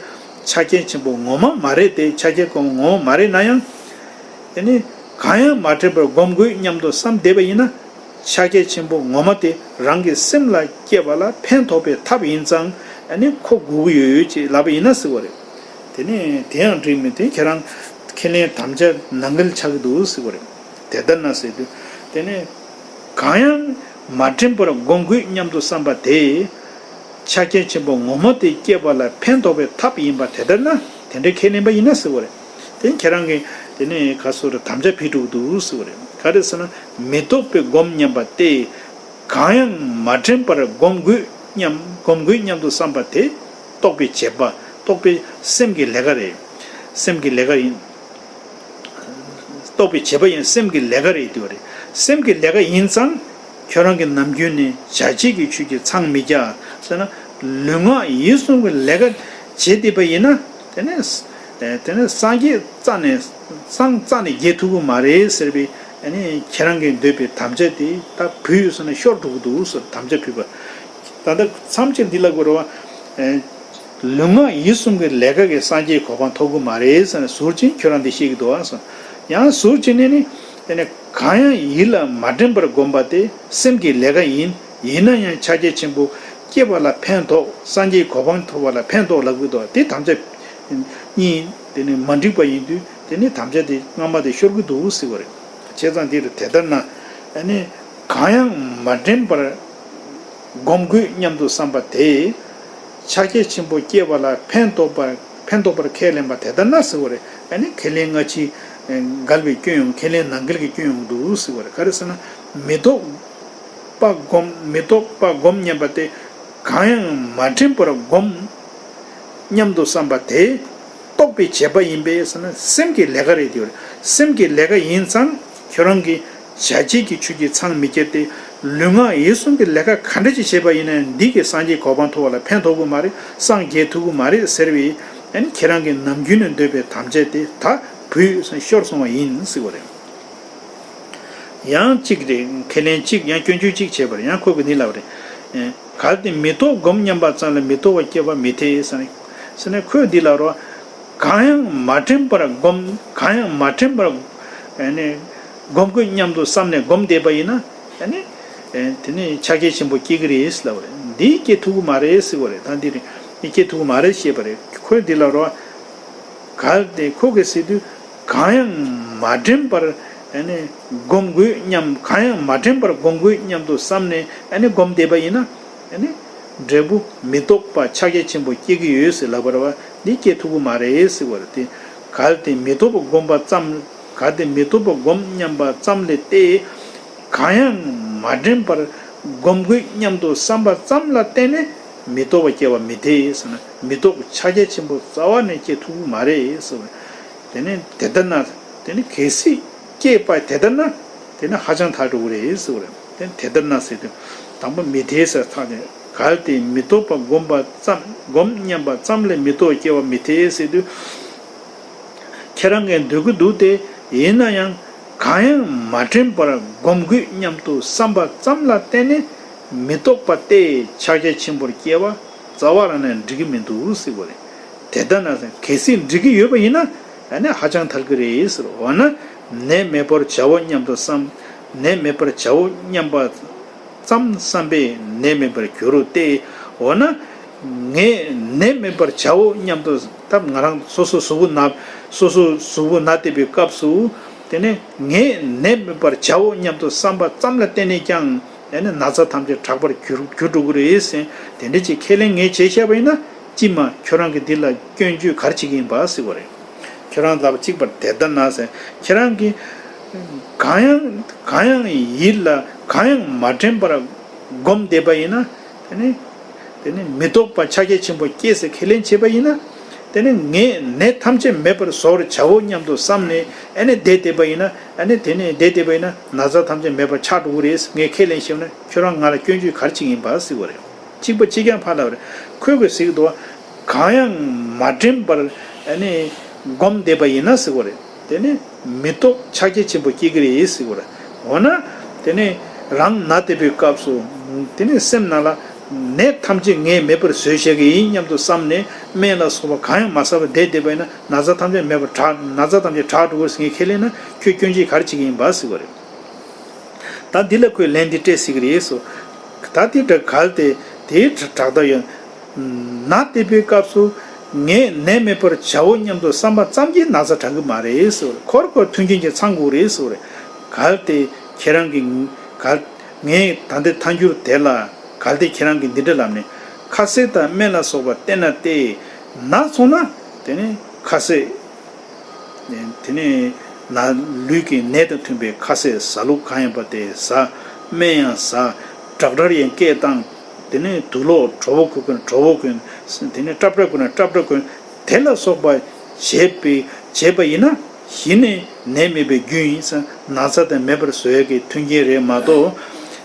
ཕྱག་རྒྱ་ཆེན་པོ་ངོ་མ་མ་རེད་དེ། ཕྱག་རྒྱ་ངོ་མ་ངོ་མ་མ་རེད་ན་ཡང་། དེ་ནི་གང་ཡང་མ་དྲན་པར་སྒོམ་དགོས་སྙམ་དུ་བསམ་བསྡད་པ་ཡིན་ན། ཕྱག་རྒྱ་ཆེན་པོ་ངོ་མ་དེ་རང་གི་སེམས་ལ་སྐྱེས་པ་ལ་ཕན་ཐོགས་པའི་ཐབས་ཡིན་ཙང་ཨ་ནི་ཁོ་དགོས་ཀྱི་ཡོད་ཅེས་ལབ་པ་ཡིན་ན་ཟེར་བ་རེད། དེ་ནས་དེ་ཡང་འགྲིག་མི་དེ་ཁྱེད་རང་ཁས་ལེན་དམ་བཅའ་ནང་འགལ་ཆགས་ཀྱི་འདུག་ཟེར་བ་རེད། དེ་ལྟར་ན་ཟེར་དུས་དེ་ནས་གང་ཡང་མ་དྲན་པར་སྒོམ་དགོས་སྙམ་དུ་བསམ་པ་དེ་ཕྱག་རྒྱ་ཆེན་པོ་ངོ་མ་དེ་སྐྱེས་པ་ལ་ཕན་ཐོགས་པའི་ཐབས་ཡིན་པ་དེ་ལྟར་ན་དེ་འདྲའི་ཁས་ལེན་པ་ཡིན་ན་ཟེར་བ་རེད། དེ་ཁྱེད་རང་གིས་དེ་ནས་ག་སོ་རེ་དམ་བཅའ་ཕུལ་འགྲོ་གི་འདུག་ཟེར་བ་རེད། ག་རེ་ཟེར་ན་མི་རྟོག་པའི་སྒོམ་སྙམ་པ་སྟེ། གང་ཡང་མ་དྲན་པར་སྒོམ་དགོས་སྙམ་སྒོམ་དགོས་སྙམ་དུ་བསམ་པ་དེ་རྟོག་པའི་བྱེད་པ་རྟོག་པའི་སེམས་ཀྱི་ལས་ཀ་རེད། སེམས་ཀྱི་ལས་ཀ་ཡིན། རྟོག་པའི་བྱེད་པ་ཡིན་སེམས་ཀྱི་ལས་ཀ་རེད་དེ་བ་རེད། སེམས་ཀྱི་ལས་ཀ་ཡིན་ཙང་ཁྱོད་རང་གི་ནམ་རྒྱུན་ནས་བྱ་བྱེད་ཀྱི་ཆོས་ཀྱི་མཚང་མི་རྒྱ་ཟེར་ན་ལུས་ངག་ཡིད་གསུམ་གྱི་ལས་ཀ་བྱེད་བསྡད་པ་ཡིན་ན་དེ་ནས་དེ་ནས་སངས་རྒྱས་རྩ་ནས་སངས་རྩ་ནས་རྒྱས་ཐུབ་ཀྱི་མ་རེད་ཟེར་བའི་ཨ་ནི་ཁྱེད་རང་གིས་འདོད་པའི་དམ་བཅའ་དེ་ད་བུད་ཡོད་ཟེར་ན་ཤོར་འགྲོ་གི་འདུག་ཟེར་དམ་བཅའ་ཕུལ་བ། ད་ལྟ་མཚམས་གཅིག་འདི་ལ་གོ་ར་བ། ལུས་ངག་ཡིད་གསུམ་གྱི་ལས་ཀ་གིས་སངས་རྒྱས་གོ་འཕང་ཐོབ་ཀྱི་མ་རེད་ཟེར་ནས་ཟུར་ཅིག་ཁྱོད་རང་འདི་ཤེས་ཀྱི་འདུག་ཨ་ཟེར། ཡང་ཟུར་ཅིག་ནས་ནི་དེ་ནས་གང་ཡང་ཡིད་ལ་མ་དྲན་པར་བསྒོམ་པ་དེ་སེམས་ཀྱི་ལས་ཀ་ཡིན། ཡིན་ན་ཡང་ཕྱག་རྒྱ་ཆེན་པོ་སྐྱེ་བ་ལ་ཕན་ཐོགས། སངས་རྒྱས་གོ་འཕང་ཐོབ་པ་ལ་ཕན་ཐོགས་ལབ་ཀྱི་འདུག་དེ་དམ་བཅའ་གཉིས་དེ་ནི་མ་འགྲིག་པ་ཡིན་དུས་དེ་ནི་དམ་བཅའ་དེ་སྔ་མ་དེ་ཤོར་གྱི་འདུག་ཟེར་བ་རེད། བྱས་ཙང་འདིར་དེ་ལྟར་ན་ཨ་ནི་གང་ཡང་མ་དྲན་པར་སྒོམ་དགོས་སྙམ་དུ་བསམ་པ་དེས་ཕྱག་རྒྱ་ཆེན་པོ་སྐྱེ་བ་ལ་ཕན་ཐོགས་པ་ཕན་ཐོགས་པར་ཁས་ལེན་པ་དེ་ལྟར་ན་ཟེར་བ་རེད། ཨ་ནི་ཁས་ལེན་སྔ་ཕྱི་འགལ་བའི་སྐྱོན་ཡོང་ཁས་ལེན་ནང་འགལ་གྱི་སྐྱོན་ཡོང་འདུག་ཟེར་བ་རེད། ག་རེ་ཟེར་ན་མི་རྟོག་པ་སྒོམ་མི་རྟོག་པ་སྒོམ་སྙམ་པ་སྟེ། གང་ཡང་མ་དྲན་པར་སྒོམ་སྙམ་དུ་བསམ་པ་དེ་རྟོག་པའི་བྱེད་པ་ཡིན་པས་ཟེར་ན་སེམས་ཀྱི་ལས་ཀ་རེད་དེ། སེམས་ཀྱི་ལས་ཀ་ཡིན་ཙང་ཁྱོད་རང་གིས་བྱ་བྱེད་ཀྱི་ཆོས་ཀྱི་མཚང་མི་རྒྱ་སྟེ། ལུས་ངག་ཡིད་གསུམ་གྱི་ལས་ཀ་ག་འདྲ་ཅིག་བྱས་པ་ཡིན་ན་འདི་གིས་སངས་རྒྱས་གོ་འཕང་ཐོབ་པ་ལ་ཕན་ཐོགས་ཀྱི་མ་རེད། སངས་རྒྱས་ཐུབ་ཀྱི་མ་རེད་ཟེར་བའི་ཨ་ནི་ཁྱེད་རང་གི་ནམ་རྒྱུན་ནས་འདོད་པའི་དམ་བཅའ་དེ་ད་བུད་ཤོར་སོང་བ་ཡིན་ཟེར་བ་རེད། ཡང་གཅིག་རེད། ཁས་ལེན་གཅིག་ཡང་སྐྱོན་བརྗོད་གཅིག་བྱས་པར་ཡང་ཁོ་གིས་འདི་ལབ་རེད། གལ་ཏེ་མི་རྟོག་སྒོམ་སྙམ་པ་ཙམ་ལས་མི་རྟོག་པ་སྐྱེ་བ་མི་འཐད་ཟེར་ནས་ཟེར་ནས་ཁོས་འདི་ལབ་རོགས། གང་ཡང་མ་དྲན་པར་སྒོམ་གང་ཡང་མ་དྲན་པར་ཨ་ནི་སྒོམ་དགོས་སྙམ་དུ་བསམ་ནས་སྒོམ་བསྡད་པ་ཡིན་ན་ཨ་ནི་དེ་ནི་ཕྱག་རྒྱ་ཆེན་པོ་སྐྱེ་གི་རེད་ལབ་རེད། འདི་སྐྱེ་ཐུབ་ཀྱི་མ་རེད་ཟེར་བ་རེད། ད་འདི་རེད་འདི་སྐྱེ་ཐུབ་ཀྱི་མ་རེད་ཞེས་པ་རེད། ཁོས་འདི་ལབ་རོགས། གལ་ཏེ་ཁོ་གིས་ཟེར་དུས་གང་ཡང་མ་དྲན་པར་ཨ་ནི་སྒོམ་དགོས་སྙམ་གང་ཡང་མ་དྲན་པར་སྒོམ་དགོས་སྙམ་དུ་བསམ་ནས་ཨ་ནི་སྒོམ་བསྡད་པ་ཡིན་ན་ཨ་ནི་འབྲས་བུ་མི་རྟོག་པ་ཕྱག་རྒྱ་ཆེན་པོ་སྐྱེ་གི་ཡོད་ཟེར་ལབ་པ་རེད་བ། འདི་སྐྱེ་ཐུབ་ཀྱི་མ་རེད་ཟེར་བ་རེད་དེ། གལ་ཏེ་མི་རྟོག་པ་སྒོམ་པ་ཙམ་གལ་ཏེ་མི་རྟོག་པ་སྒོམ་སྙམ་པ་ཙམ་ལས་ཏེ། གང་ཡང་མ་དྲན་པར་སྒོམ་དགོས་སྙམ་དུ་བསམ་པ་ཙམ་ལ་བརྟེན་ནས་མི་རྟོག་པ་སྐྱེ་བ་མི་འཐད་ཟེར་ན་མི་རྟོག་པ་ཕྱག་རྒྱ་ཆེན་པོ་རྩ་བ་ནས་སྐྱེ་ཐུབ་ཀྱི་མ་རེད་ཟེར་བ། དེ་ནས་དེ་ལྟར་ན་དེ་ནི་གལ་སྲིད་སྐྱེས་པ་དེ་ལྟར་ན་དེ་ནི་ཧ་ཅང་ཐལ་འགྲོ་གི་རེད་ཟེར་བ་རེད། དེ་དེ་ལྟར་ན་ཟེར་དུས་དང་པོ་མི་འཐད་ཟེར་ཐག་ནས་གལ་ཏེ་མི་རྟོག་པ་སྒོམ་པ་ཙམ་སྒོམ་སྙམ་པ་ཙམ་ལས་མི་རྟོག་པ་སྐྱེ་བ་མི་འཐད་ཟེར་དུས། ཁྱེད་རང་གིས་འདོད་ཀྱི་འདུག་སྟེ། ཡིན་ན་ཡང་གང་ཡང་མ་དྲན་པར་སྒོམ་དགོས་སྙམ་དུ་བསམ་པ་ཙམ་ལ་བརྟེན་ནས་མི་རྟོག་པ་སྟེ་ཕྱག་རྒྱ་ཆེན་པོར་སྐྱེ་བ་རྩ་བ་རང་ནས་འགྲིག་གི་མི་འདུག་ཟེར་བ་རེད། དེ་ལྟ་ན་གལ་སྲིད་འགྲིག་གི་ཡོད་པ་ཡིན་ན་ཨ་ནི་ཧ་ཅང་ཐལ་གྱི་རེད་ཟེར། འོ་ན་ནད་མེད་པར་བྱའོ་སྙམ་དུ་བསམ། ནད་མེད་པར་བྱའོ་སྙམ་པ། ཙམ་བསམ་པས་ནད་མེད་པར་འགྱུར་རོ་སྟེ། འོ་ན། ངས་ནད་མེད་པར་བྱའོ་སྙམ་དུ་ད་ང་རང་སོ་སོ་གཟུགས་པོ་ན་སོ་སོ་གཟུགས་པོ་ན་བསྡད་པའི་སྐབས་སུ། དེ་ནས་ངས་ནད་མེད་པར་བྱའོ་སྙམ་དུ་བསམ་པ་ཙམ་ལ་བརྟེན་ནས་ཀྱང་ཨ་ནི་ན་ཚ་ཐམས་ཅད་དྲག་པར་འགྱུར་འགྱུར་འགྲོ་གི་རེད་ཟེར། དེ་འདྲ་ཅིག་ཁས་ལེན་ངས་བྱས་བཞག་པ་ཡིན་ན། ཅི་མ་ཁྱོད་རང་གིས་འདི་ལ་སྐྱོན་བརྗོད་ག་རེ་བྱེད་ཀྱི་ཡིན་པ་ཟེར་བ་རེད། ཁྱོད་རང་ལབ་གཅིག་པར་དེ་ལྟར་ན་ཟེར། ཁྱེད་རང་གིས་གང་ཡང་གང་ཡང་ཡིད་ལ་གང་ཡང་མ་དྲན་པར་སྒོམ་བསྡད་པ་ཡིན་ན། དེ་ནི་དེ་ནི་མི་རྟོག་པ་ཕྱག་རྒྱ་ཆེན་པོ་སྐྱེས་ཟེར་ཁས་ལེན་བྱས་པ་ཡིན་ན། དེ་ནི་ངས་ནད་ཐམས་ཅད་མེད་པར་བཟོ་བར་བྱའོ་སྙམ་དུ་བསམ་ནས་ཨ་ནི་བསྡད་བསྡད་པ་ཡིན་ན། ཨ་ནི་དེ་ནི་བསྡད་བསྡད་པ་ཡིན་ན་ན་ཚ་ཐམས་ཅད་མེད་པར་ཆགས་འགྲོ་གི་རེད་ཟེར་ངས་ཁས་ལེན་བྱས་ན་ཁྱོད་རང་ང་ལ་སྐྱོན་བརྗོད་ག་རེ་བྱེད་ཀྱི་ཡིན་པ་ཟེར་བ་རེད། གཅིག་པ་གཅིག་རྐྱང་ཕར་ལབ་རེད། ཁོས་གོ་ཟིག་འདུག་གང་ཡང་མ་དྲན་པར་ཨ་ནི་སྒོམ་བསྡད་པ་ཡིན་ན་ཟེར་བ་རེད། དེ་ནི་ མི་རྟོག་ཆགས་བྱེད་ཆེན་པོ་སྐྱེ་གི་རེད་ཟེར་གི་རེད། འོ་ན། དེ་ནས་རང་ན་བསྡད་པའི་སྐབས་སུ། དེ་ནས་སེམས་ནང་ལ། ནད་ཐམས་ཅད་ངས་མེད་པར་བཟོས་བཞག་གི་ཡིན་སྙམ་དུ་བསམས་ནས་སྨན་ལ་སོགས་པ་གང་ཡང་མ་ཟ་བར་བསྡད་བསྡད་པ་ཡིན་ན་ན་ཚ་ཐམས་ཅད་མེད་པར་དྲག་ན་ཚ་ཐམས་ཅད་དྲག་འགྲོ་གི་རེད་ཟེར་མཁན་ཁས་ལེན་ན་ཁྱོད་སྐྱོན་ཅི་ག་རེ་བྱེད་ཀྱི་ཡིན་པ་ཟེར་གི་རེད། ད་འདི་ལ་ཁོས་ལན་འདི་སྤྲད་སྲིད་ཀྱི་རེད་ཟེར། ད་དེ་འདྲ་གལ་ཏེ་དེའི་དྲག་མཐའ་ཡོད། ན་བསྡད་པའི་སྐབས་སུ་ངས་ནད་མེད་པར་བྱའོ་སྙམ་དུ་བསམ་པ་ཙམ་གྱིས་ན་ཚ་དྲག་གི་མ་རེད་ཟེར། ཁོ་རང་ཁོ་རང་མཐུན་རྐྱེན་གྱིས་ཚང་དགོས་རེད་ཟེར། གལ་ཏེ་ཁྱེད་རང་གིས་གལ་ངས་ད་ལྟའི་ཐལ་འགྱུར་དེ་ལ་གལ་ཏེ་ཁྱེད་རང་གིས་འདི་འདྲ་ལབ་ནས་ཁ་ཟས་དང་སྨན་ལ་སོགས་པ་བསྟེན་ན་སྟེ་ན་སོང་ན་དེ་ནི་ཁ་ཟས། དེ་ནས་ན་ལུས་ཀྱི་ནད་དང་མཐུན་པའི་ཁ་ཟས་ཟ་ལུགས་གང་ཡིན་པ་དེ་ཟ། སྨན་ཡང་ཟ། ཌོག་ཊར་ཡང་སྐད་བཏང་། དེ་ནས་དུག་ལོག་གྲོད་པ་ཁུག་གོན་གྲོད་པ་གོན། དེ་ནས་སྲབ་སྲབ་གོན་ན་སྲབ་སྲབ་གོན། དེ་ལ་སོགས་པ་བྱས་པའི་བྱས་པ་ཡིན་ན་གཞི་ནས་ནད་མེད་པའི་རྒྱུ་ཡིན་ཟེར། ན་ཚ་དེ་མེད་པར་བཟོ་ཡས་ཀྱི་མཐུན་རྐྱེན་རེད་མ་གཏོགས།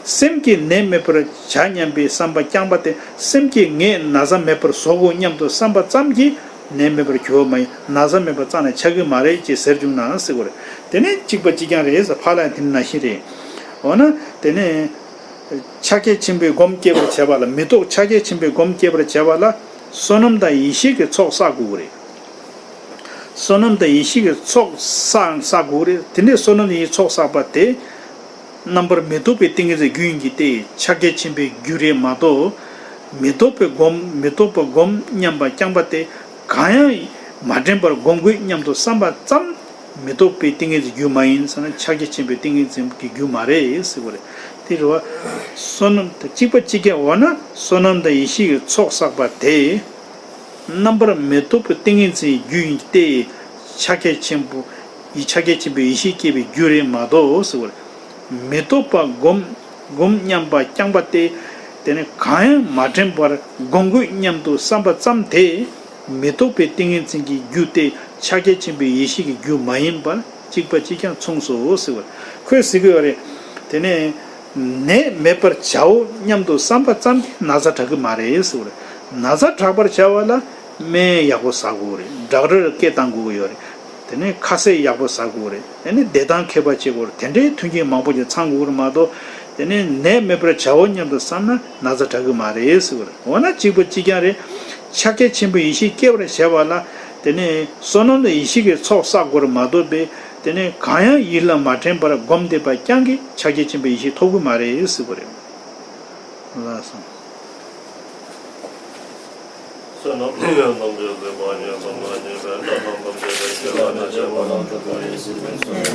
སེམས་ཀྱིས་ནད་མེད་པར་བྱ་སྙམ་པའི་བསམ་པ་བསྐྱངས་པ་དེ་སེམས་ཀྱིས་ངས་ན་ཚ་མེད་པར་བཟོ་དགོས་སྙམ་དུ་བསམ་པ་ཙམ་གྱིས། ནད་མེད་པར་གྱུར་པ་མ་ཡིན། ན་ཚ་མེད་པ་རྩ་ནས་ཆགས་ཀྱི་མ་རེད་ཅེས་ཟེར་བྱུང་ན་ཟེར་གྱི་རེད། དེ་ནས་གཅིག་པ་གཅིག་རྐྱང་རེད་ཟེར། ཕར་ལ་ཡང་དེ་ནང་བཞིན་རེད། འོ་ན་དེ་ནས་ཕྱག་རྒྱ་ཆེན་པོའི་སྒོམ་སྐྱེ་བར་བྱ་བ་ལ། མི་རྟོག་ཕྱག་རྒྱ་ཆེན་པོའི་སྒོམ་སྐྱེ་བར་བྱ་བ་ལ་བསོད་ནམས་དང་ཡེ་ཤེས་ཀྱི་ཚོགས་བསགས་དགོས་ཀྱི་རེད། བསོད་ནམས་དང་ཡེ་ཤེས་ཀྱི་ཚོགས་བསགས་བསགས་དགོས་ཀྱི་རེད། དེ་འདྲའི་བསོད་ནམས་དང་ཡེ་ཤེས་ཚོགས་བསགས་པ་དེ། རྣམ་པར་མི་རྟོག་པའི་ཏིང་ངེ་འཛིན་རྒྱུ་ཡིན་གྱི་སྟེ་ཕྱག་རྒྱ་ཆེན་པོའི་རྒྱུ་རེད་མ་གཏོགས། མི་རྟོག་པའི་སྒོམ་མི་རྟོག་པ་སྒོམ་སྙམ་པ་བསྐྱངས་པ་དེ་གང་ཡང་མ་དྲན་པར་སྒོམ་དགོས་སྙམ་དུ་བསམ་པ་ཙམ་མི་རྟོག་པའི་ཏིང་ངེ་འཛིན་རྒྱུ་མ་ཡིན་ཟེར་ན་ཕྱག་རྒྱ་ཆེན་པོའི་ཏིང་ངེ་འཛིན་གྱི་རྒྱུ་མ་རེད་ཟེར་བ་རེད། དེ་རེད་བ། བསོད་ནམས་དང་གཅིག་པ་གཅིག་རྐྱང་འོ་ན་བསོད་ནམས་དང་ཡེ་ཤེས་ཀྱི་ཚོགས་བསགས་པ་དེ། རྣམ་པར་མི་རྟོག་པའི་ཏིང་ངེ་འཛིན་རྒྱུ་ཡིན་ཏེ། ཕྱག་རྒྱ་ཆེན་པོ་ཡི་ཕྱག་རྒྱ་ཆེན་པོའི་ཡེ་ཤེས་སྐྱེ་བའི་རྒྱུ་རེད་མ་གཏོགས་ཟེར་བར། མི་རྟོག་པ་སྒོམ་སྒོམ་སྙམ་པ་བསྐྱངས་པ་སྟེ། དེ་ནི་གང་ཡང་མ་དྲན་པར་སྒོམ་དགོས་སྙམ་དུ་བསམ་པ་ཙམ་དེ། མི་རྟོག་པའི་ཏིང་ངེ་འཛིན་གྱི་རྒྱུ་སྟེ་ཕྱག་རྒྱ་ཆེན་པོའི་ཡེ་ཤེས་ཀྱི་རྒྱུ་མ་ཡིན་པར་གཅིག་པ་གཅིག་རྐྱང་མཚུངས་སོ་ཟེར་བར། ཁོས་ཟེར་གྱི་ཡོད་རེད། དེ་ནི། ནད་མེད་པར་བྱའོ་སྙམ་དུ་བསམ་པ་ཙམ་གྱིས་ན་ཚ་དྲག་གི་མ་རེད་ཟེར་བ་རེད། ན་ཚ་དྲག་པར་བྱ་བ་ལ་སྨན་ཡག་པོ་ཟ་དགོས་རེད། ཌོག་ཊར་སྐད་བཏང་དགོས་ཀྱི་ཡོད་རེད། དེ་ནས་ཁ་ཟས་ཡག་པོ་ཟ་དགོས་རེད། དེ་ནས་བདེ་ཐང་མཁས་པ་བྱེད་དགོས་རེད། དེ་འདྲའི་མཐུན་རྐྱེན་མང་པོ་ཞིག་ཚང་དགོས་རེད་མ་གཏོགས། དེ་ནས་ནད་མེད་པར་བྱའོ་སྙམ་དུ་བསམ་ན་ན་ཚ་དྲག་གི་མ་རེད་ཟེར་བ་རེད། འོ་ན་གཅིག་པ་གཅིག་རྐྱང་རེད། ཕྱག་རྒྱ་ཆེན་པོའི་ཡེ་ཤེས་སྐྱེ་བར་བྱ་བ་ལ། དེ་ནས་བསོད་ནམས་དང་ཡེ་ཤེས་ཀྱི་ཚོགས་བསགས་དགོས་རེད་མ་གཏོགས་པའི། དེ་ནས་གང་ཡང་ཡིད་ལ་མ་དྲན་པར་སྒོམ་བསྡད་པ་རྐྱང་གིས་ཕྱག་རྒྱ་ཆེན་པོའི་ཡེ་ཤེས་ཐོབ་ཀྱི་མ་རེད་ཟེར་བ་རེད། ལགས་སོ། བསོད་ནམས་ཡོན་ཏན་ཇི་སྲིད་མ་ཞིག་ཐོབ་ན་ཉེས་པའི་དགྲ་རྣམས་ཕམ་བྱས་ཏེ། སྐྱེ་བ་ནས་གཅེས་པར་གནང་གྲུབ་པའི་ཡེ་ཤེས་ཀྱི་ཚོགས།